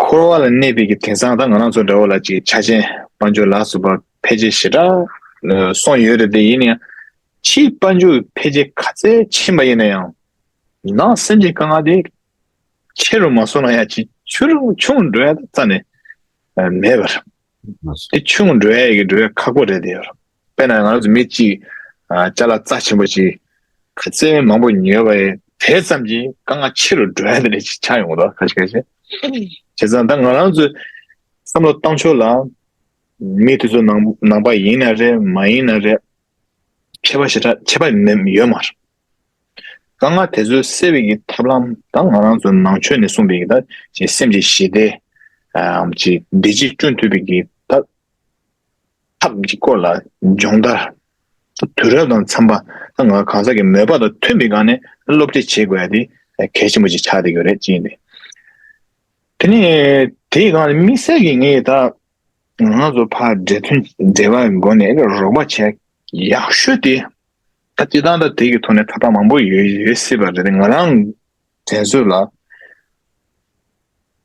འཁོར་བ་ལ་གནས་པའི་གི་དེང་སང་ད་ང་རང་ཚོ་འདྲ་བོ་ལ་ཅིག་ཆ་རྐྱེན་དཔལ་འབྱོར་ལ་སོགས་པ་འཕེལ་རྒྱས་ཞེ་དྲག་སོང་ཡོད་རེད། དེ་ཡིན་ན་ཡང་ཕྱིའི་དཔལ་འབྱོར་འཕེལ་རྒྱས་ག་ཚད་ཕྱིན་པ་ཡིན་ན་ཡང་ནང་སེམས་ཀྱི་དཀའ་ངལ་དེ་ཆེ་རུ་མ་སོང་ན་ཡང་ཅིག་ཆུང་རུ་ཆུང་འགྲོ་ཡ་ད་རྩ་ནས་མེད་པར། དེ་ཆུང་འགྲོ་ཡ་གི་འགྲོ་ཡ་ཁག་པོ་རེད་དེ། དཔེར་ན་ང་རང་ཚོ་མི་གཅིག་ཨ་ཅ་ལག་རྩ་ཆེན་པོ་ཅིག་ག་ཚད་མང་པོ་ཉོས་པ་ཡིན། དེ་ཙམ་གྱིས་དཀའ་ངལ་ཆེ་རུ་འགྲོ་ཡ་དེ་འདྲ་ཅིག་ཆགས་ཡོང་གི་འདུག་ཁ་ཤས་ཁ་ཤས། བྱས་ཙང་ད་ང་རང་ཚོའི་བསམ་བློ་བཏང་ཕྱོགས་ལ་མི་དེ་ཚོ་ནང་ནང་པ་ཡིན་ན་རེད། མ་ཡིན་ན་རེད། ཁྱད་པར་ཞེ་དྲག་ཁྱད་པར་མེད་ཡོད་མ་རེད། དཀའ་ངལ་དེ་ཚོ་སེལ་བའི་གི་ཐབས་ལམ་དང་ང་རང་ཚོ་ནང་ཆོས་ནས་གསུངས་པའི་གི་ད་ཅིག་སེམས་ཀྱི་ཞི་བདེ་ཨམ་ཅིག་བདེ་སྐྱིད་བསྐྲུན་ཐུབ་པའི་གི་ད་ཐབས་ཀྱི་སྐོར་ལ་སྦྱོང་བརྡར་དུས་རབས་དང་འཚམ་པ་ད་ང་གང་ཟག་གི་མོས་པ་དང་མཐུན་པའི་སྒང་ནས་སློབ་ཁྲིད་བྱེད་དགོས་ཡ་དེ་གལ་ཆེན་པོ་ཅིག་ཆགས་བསྡད་ཡོད་རེད། ཅིག་ཡིན་ཏེ། དེ་ནས་དེའི་སྒང་ནས་དམིགས་བསལ་གྱི་ངས་ད་ང་ཚོ་ཕར་འབྲེལ་མཐུན་འབྲེལ་བའི་སྒོ་ནས་རོགས་པ་བྱས་ཡག་ཤོས་དེ། ད་སྤྱིར་བཏང་ད་དེ་གི་ཐོག་ནས་ཐབས་ལམ་མང་པོ་ཡོད་ཡོད་སྲིད་པ་རེད། ང་རང་དྲན་གསོ་ལ་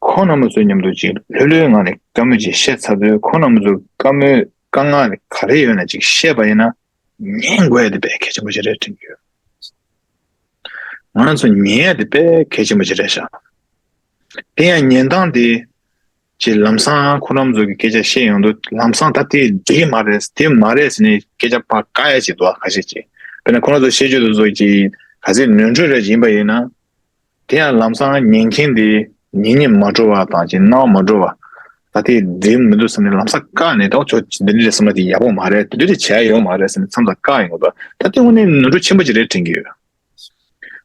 ཁོང་རྣམ་པ་ཚོའི་མཉམ་དུ་ཅིག་ལྷོད་ལྷོད་ངང་ནས་བཀའ་མོལ་ཅིག་བཤད་ཚར་དུས། ཁོང་རྣམ་པ་ཚོའི་བཀའ་མོལ་དཀའ་ངལ་ག་རེ་ཡོད་ན་ཅིག་བཤད་པ་ཡིན་ན་ཉན་དགོས་ཡ་དེ་དཔེ་གལ་ཆེན་པོ་ཞིག་རེད་དྲན་གྱི་ཡོད། ང་རང་ཚོ་ཉན་ཡ་དེ་དཔེ་གལ་ཆེན་པོ་ཞིག་རེད་ཤག་དེ་ཡང་ཉན་སྟངས་དེ་ཅིག་ལམ་སང་ཁོ་རང་ཚོ་གི་སྐད་ཆ་བཤད་ཡོང་དུས་ལམ་སང་ད་དེ་འགྲིག་མ་རེད། དེ་མ་རེད་ཟེར་ནས་སྐད་ཆ་ཕར་བཀག་ཡ་ཅིག་འདུག་ཁ་ཤས་ཅིག་དཔེར་ན་ཁོ་རང་ཚོ་བཤད་རྒྱུ་དེ་ཚོ་ཅིག་ག་ཚོད་ནོར་འཁྲུལ་རེ་ཡིན་པ་ཡིན་ན། དེ་ཡང་ལམ་སང་ཉན་མཁན་དེ་ཉན་ཉན་མ་འགྲོ་བ་དང་ཅིག་སྣང་བ་མ་འགྲོ་བ། ད་དེ་འགྲིག་མི་འདུག་བསམ་ནས་ལམ་སང་བཀག་ནས། ད་ཁྱོད་འདི་འདྲ་རེད་བསམ་ན་དེ་ཡག་པོ་མ་རེད། དེ་འདྲ་རེད་བྱས་ཡོད་མ་རེད་ཟེར་ནས་མཚམས་མཚམས་བཀག་ཡོང་གི་འདུག་ད་དེ་དངོས་གནས་ནོར་འཁྲུལ་ཆེན་པོ་ཅིག་རེད་དྲན་གྱི་ཡོད།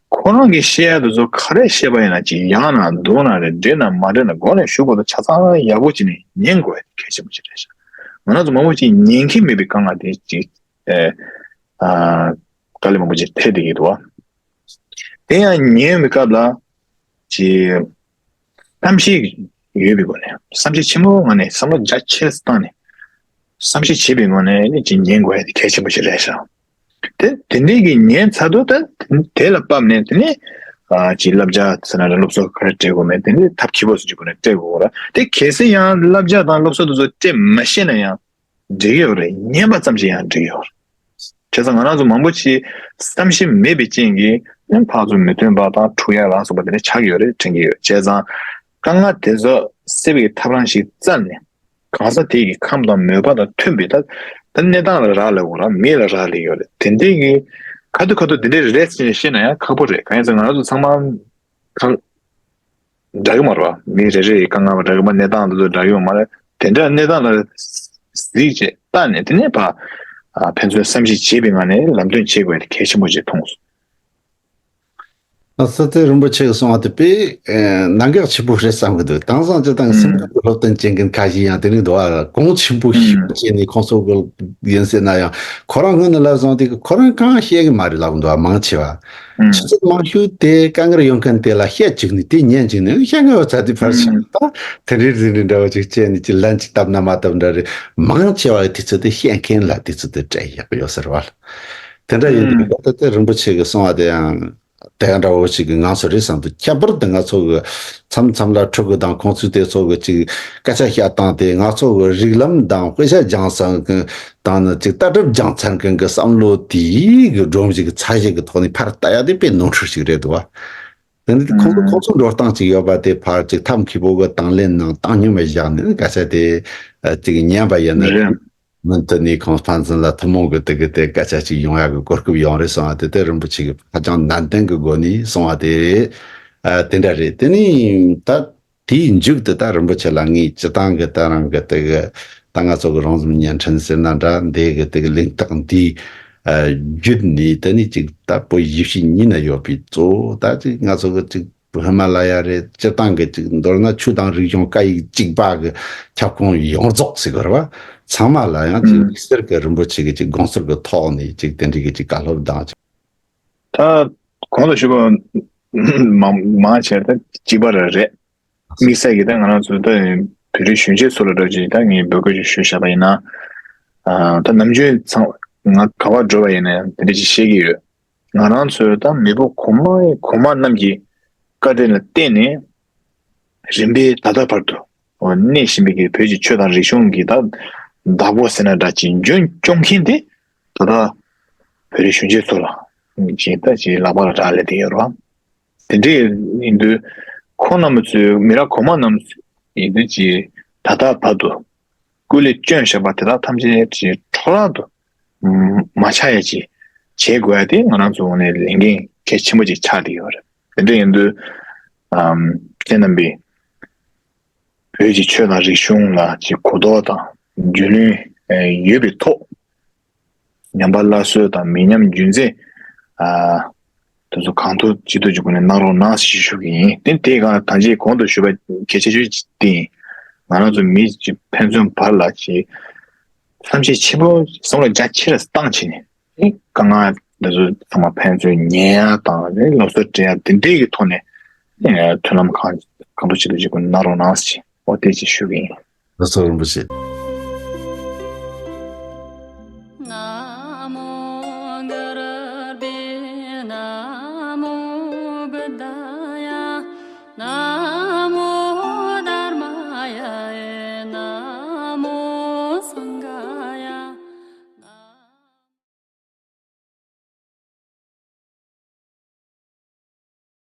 ཁོ་རང་གིས་བཤད་ཡ་དེ་ཚོ་ག་རེ་བཤད་པ་ཡིན་ན་ཅིག་ཡག་ན་སྡུག་ན་རེད། འགྲིག་ན་མ་འགྲིག་ན་མགོ་ནས་གཞུག་གུ་དང་ཆ་ཚང་ཡག་པོ་ཅིག་ནས་ཉན་དགོས་ཡ་དེ་གལ་ཆེན་པོ་ཅིག་རེད་ཤག་ང་རང་ཚོ་མང་པོ་ཅིག་ཉན་གྱི་མེད་པའི་དཀའ་ངལ་དེ་ཅིག་ཨེ། ཨ། དཀའ་ལས་མང་པོ་ཅིག་འཕྲད་བསྡད་ཀྱི་འདུག་བ། དེ་ཡང་ཉན་པའི་སྐབས་ལ་ཅིག་བསམ་ཤེས་ཡོད་པའི་སྒོ་ནས། བསམ་ཤེས་ཆེན་པོའི་ངང་ནས་བསམ་བློ་རྒྱ་ཆེ་བཏང་ནས་བསམ་ཤེས་བྱེད་པའི་ངང་ནས་ནི་ཅིག་ཉན་དགོས་ཡ་དེ་གལ་ཆེན་པོ་ཞིག་རེད་ཤག་དེ་དེ་འདྲའི་གི་ཉན་ཚར་དུས་ད་དེ་ལ་བབས་ནས། དེ་ནས་ཨ་ཅིག་བསླབ་བྱ་ཟེར་ན་རེད། སློབ་གསོ་ག་རེ་སྤྲད་དགོས་མེད་དེ་ནི་ཐབས་མཁས་པོ་སུ་ཅིག་སྒོ་ནས་སྤྲད་དགོས་ར། དེ་གལ་སྲིད་ཡང་བསླབ་བྱ་དང་སློབ་གསོ་དེ་ཚོ་སྤྲད་མ་ཤེས་ན་ཡང་འགྲིག་ཡོད་རེད། ཉན་པ་ཙམ་ཞིག་ཡང་འགྲིག་ཡོད་རེད། བྱས་ཙང་ང་རང་ཚོ་མང་པོ་ཞིག་བསམ་ཤེས་མེད་པའི་རྐྱེན་གྱིས་ནི་ཕར་ཚུར་མི་མཐུན་པ་དང་འཁྲུག་ཡ་ལ་སོགས་པ་དེ་འདྲ་ཆགས་ཀྱི་ཡོད་རེད་དྲན་གྱི་ཡོད། བྱས་ཙང་དཀའ་ངལ་དེ་ཚོ་སེལ་བའི་ཐབས་རང་ཞིག་བཙལ་ནས། གང་ཟག་དེ་གི་ཁམས་དང་མོས་པ་དང་མཐུན་པའི་ད་ད་གནས་སྟངས་ལ་རག་ལས་དགོས་ར། མི་ལ་རག་ལས་ཡོད་རེད། དེ་འདྲའི་གི་ཁ་ཐུག་ཁ་ཐུག་དེ་འདྲའི་རེད་ཟེར་ནས་བཤད་ན་ཡང་ཁག་པོ་རེད། གང་ཡིན་ཟེར་ང་རང་ཚོ་ཚང་མ་ཁ་འདྲ་གི་མ་རེད་བ། མི་རེ་རེ་ཡི་དཀའ་ངལ་མ་འདྲ་གི་མ། གནས་སྟངས་དེ་ཚོ་འདྲ་གི་ཡོད་མ་རེད། དེ་འདྲ་གནས་སྟངས་ལ་གཟིགས་བྱས་ལྟ་ནས་དེ་ནས་ཕར་ཨ་ཕན་ཚུན་བསམ་གཞིག་བྱེད་པའི་ངང་ནས་ལམ་སྟོན་བྱེད་དགོས་ཡ་དེ་གལ་ཆེན་པོ་ཞིག་མཐོང་སོང་། ཨ་ས་ཏེ་རིན་པོ་ཆེ་གིས་གསུངས་པ་དེ་དཔེ་ཨ་གནད་འགག་ཆེན་པོ་རེད་བསམ་གི་འདུག་དེང་སང་སྤྱིར་བཏང་གི་སེམས་ཁམས་ཀྱི་སློབ་སྟོན་བྱེད་མཁན་ཁ་ཤས་ཡང་དེ་རིང་འདུག་ཨ། གོང་ཆེན་པོ་ཞིག་བྱས་ནས་ཁོང་ཚོ་གི་ཡིན་ཟེར་ན་ཡང་ཁོ་རང་སྔོན་ནས་ལབ་སོང་དེ་གི་ཁོ་རང་གང་བཤད་གི་མ་རེད་ལབ་འདུག་ཨ། མང་ཆེ་བ། ཆུ་ཚོད་མང་ཤོས་དེ་དཀའ་ངལ་ཡོད་མཁན་དེ་ལ་བཤད་བཅུག་ནས་དེ་ཉན་བཅུག་ནས་བཤད་ངན་བ་ཚ་དེ་ཕར་ཕྱིན་ད་དེ་འདྲའི་དེ་འདྲའི་འདྲ་བ་ཅིག་བྱས་ནས་ཅིག་ལན་ཅིག་བཏབ་ན་མ་བཏབ་འདྲ་རེད། མང་ཆེ་བ་དེ་ཚོ་དེ་བཤད་མཁན་ལ་དེ་ཚོ་དེ་སྤྲད་ཡག་ཡོད་ཟེར་བ་ལ། དེ་འདྲ་ཡིན་དུས་ད་ལྟ་དེ་རིན་པོ་ཆེ་གིས་གསུངས་པ་དེ་ཡང་ དེ་འདྲ་བོ་ཞིག་གི་ང་ཚོ་རེད་བསམ་འདུག་ཁྱད་པར་དུ་ང་ཚོ་གི་མཚམས་མཚམས་ལ་ཕྲུ་གུ་དང་ཁོང་ཚོས་དེ་ཚོ་གི་ཅིག་སྐད་ཆ་བཤད་སྟངས་དེ་ང་ཚོ་གི་རིགས་ལམ་དང་དཔེ་ཆ་སྦྱངས་ས་གི་དང་ནི་ཅིག་ལྟ་གྲུབ་སྦྱངས་ཚར་མཁན་གི་བསམ་བློ་དེའི་གི་སྒྲོམ་གཞི་གི་ཚད་གཞི་གི་ཐོག་ནས་ཕར་ལྟ་ཡ་དེ་དཔེ་ནོར་འཁྲུལ་ཞིག་རེད་འདུག་བ། དེ་ནི་ཁོང་ཚོ་ཁོང་ཚོ་འགྲོ་སྟངས་ཅིག་ཡོད་པ་དེ་ཕར་ཅིག་ཐབས་མཁས་པོ་གི་དང་ལེན་ནང་བཏང་སྙོམས་བཞག་ནས་སྐད་ཆ་དེ་ཅིག་ཉན་པ་ཡིན་ན། རེད། མུ་མཐུད་ནས་ཁོང་ཕན་ཚུན་ལ་ཐུན་མོང་གི་དེ་གི་དེ་སྐད་ཆ་ཅིག་ཡོང་ཡག་གི་གོ་སྐབས་ཡོང་རེད་བསམ་པ་དེ་དེ་རིན་པོ་ཆེ་གི་ཧ་ཅང་ནན་ཏན་གི་སྒོ་ནས་གསུངས་པ་དེ་རེད། ཨ་དེ་འདྲ་རེད། དེ་ནས་ད་དེའི་མཇུག་ཏུ་ད་རིན་པོ་ཆེ་ལ་ངས་སྤྱི་བཏང་གི་ད་རང་གི་དེ་གི་ད་ང་ཚོ་གི་རོང་ཟོམ་བརྙན་འཕྲིན་ཟེར་ན་འདྲ་འདི་གི་དེ་གི་གླེང་སྟེགས་འདི་ཨ་བརྒྱུད་ནས་དེ་ནས་ཅིག་ད་བོད་གཞིས་བྱེས་གཉིས་ན་ཡོད་པའི་གཙོ་བོ་ད་ཅིག་ང་ཚོ་གི་ཅིག་ཧི་མ་ལ་ཡ་རེད། སྤྱིར་བཏང་གི་ཅིག་མདོར་ན་ཆོས་དང་རིག་གཞུང་སྐད་ཡིག་གཅིག་པ་གི་ཁྱབ་ཁོངས་ཡོངས་རྫོགས་ཟེར་དགོས་རེད་བ། ཚང་མ་ལ་ཡང་ཅིག་ཨུམ། དམིགས་བསལ་གྱི་རིན་པོ་ཆེ་གི་ཅིག་དགོངས་ཚུལ་གྱི་ཐོག་ནས་ཅིག་དེ་འདྲའི་གི་ཅིག་བཀའ་སློབ་དང་ཅིག་ད་གོང་དུ་ཞུས་པ་མང་མང་ཆེ་ད་གཅིག་པ་རེད་རེད། དམིགས་བསལ་གྱི་ད་ང་རང་ཚོ་ད་བོད་རིགས་གཞོན་སྐྱེས་ཚོ་ལ་འདྲ་ཅིག་ད་ངས་འབོད་སྐུལ་ཅིག་ཞུས་བཞག་པ་ཡིན་ན། ཨ་ད་ནམ་རྒྱུན་ཚང་ང་ག་པར་འགྲོ་བ་ཡིན་ན་ཡང་དེ་འདྲ་ཅིག་བཤད་ཀྱི་ཡོད། ང་རང་ཚོའི་ད་མེས་པོ་གོང་མ་གོང་མ་རྣམས་ཀྱི་བཀའ་དྲིན་ལ་བརྟེན་ནས་རིམ་པས་ད་ལྟ་བར་དུ་གནས་བཞིན་པའི་གི་བོད་ཀྱི་ཆོས་དང་རིག་གཞུང་གི་ད་བདག་པོ་ཟེར་ན་འདྲ་ཅིག་འཇོན་སྐྱོང་མཁན་དེ་ད་ལྟ་བོད་རིགས་གཞོན་སྐྱེས་ཚོ་ལ་ཅིག་ད་ཅིག་ལག་པ་ལ་རག་ལས་བསྡད་ཡོད་རེད་བ། དེ་འདྲ་ཡིན་དུས་ཁོང་རྣམ་པ་ཚོའི་མི་རབས་གོང་མ་རྣམས་ཡིན་དུས་ཅིག་ད་ལྟ་བར་དུ་སྐུ་ལས་བསྐྱོན་བཞག་པ་དེ་དག་ཐམས་ཅད་ཀྱི་འཕྲོ་བརླག་ཏུ་མ་ཆགས་ཡ་ཅིག་བྱེད་དགོས་ཡ་དེ་ང་རང་ཚོ་ངོས་ནས་ལས་འགན་གལ་ཆེན་པོ་ཅིག་ཆགས་བསྡད་ཡོད་རེད། དེ་འདྲ་ཡིན་དུས་ཨམ་ཁྱེད་རྣམ་པས་བོད་ཀྱི་ཆོས་དང་རིག་གཞུང་ལ་ཅིག་གོ་རྟོགས་དང་རྒྱུས་ལོན་ཡོད་པའི་ཐོག་ཉམས་པ་སླར་གསོ་དང་མི་ཉམས་རྒྱུན་འཛིན། ཨ་དེ་ཚོ་གང་ཐུབ་ཅི་ཐུབ་ཀྱི་སྒོ་ནས་གནང་རོགས་གནང་ཞེས་ཞུ་གི་ཡིན། དེ་དེའི་སྒང་ད་ཅི་གོང་དུ་ཞུས་པ་གལ་ཆེ་ཤོས་ཅིག་དེ་ཡིན། ང་རང་ཚོ་མི་ཅིག་ཕན་ཚུན་བར་ལ་ཅིག་བསམ་ཤེས་ཆེན་པོ་བསམ་བློ་རྒྱ་ཆེ་རུ་བཏང་བྱས་ནས་དེ་དཀའ་ངལ་འདི་ཚོ་ཚང་མ་ཕན་ཚུན་ཉན་ཡ་དང་དེ་སློབ་གསོ་སྤྲད་ཡ་དེ་འདྲའི་གི་ཐོག་ནས་མཐུན་ལམ་གང་གང་ཐུབ་ཅི་ཐུབ་ཀྱི་སྒོ་ནས་གནང་རོགས་གནང་ཞེས་འོ་དེ་ཅིག་ཞུ་གི་ཡིན། ལགས་སོ་རིན་པོ་ཆེ།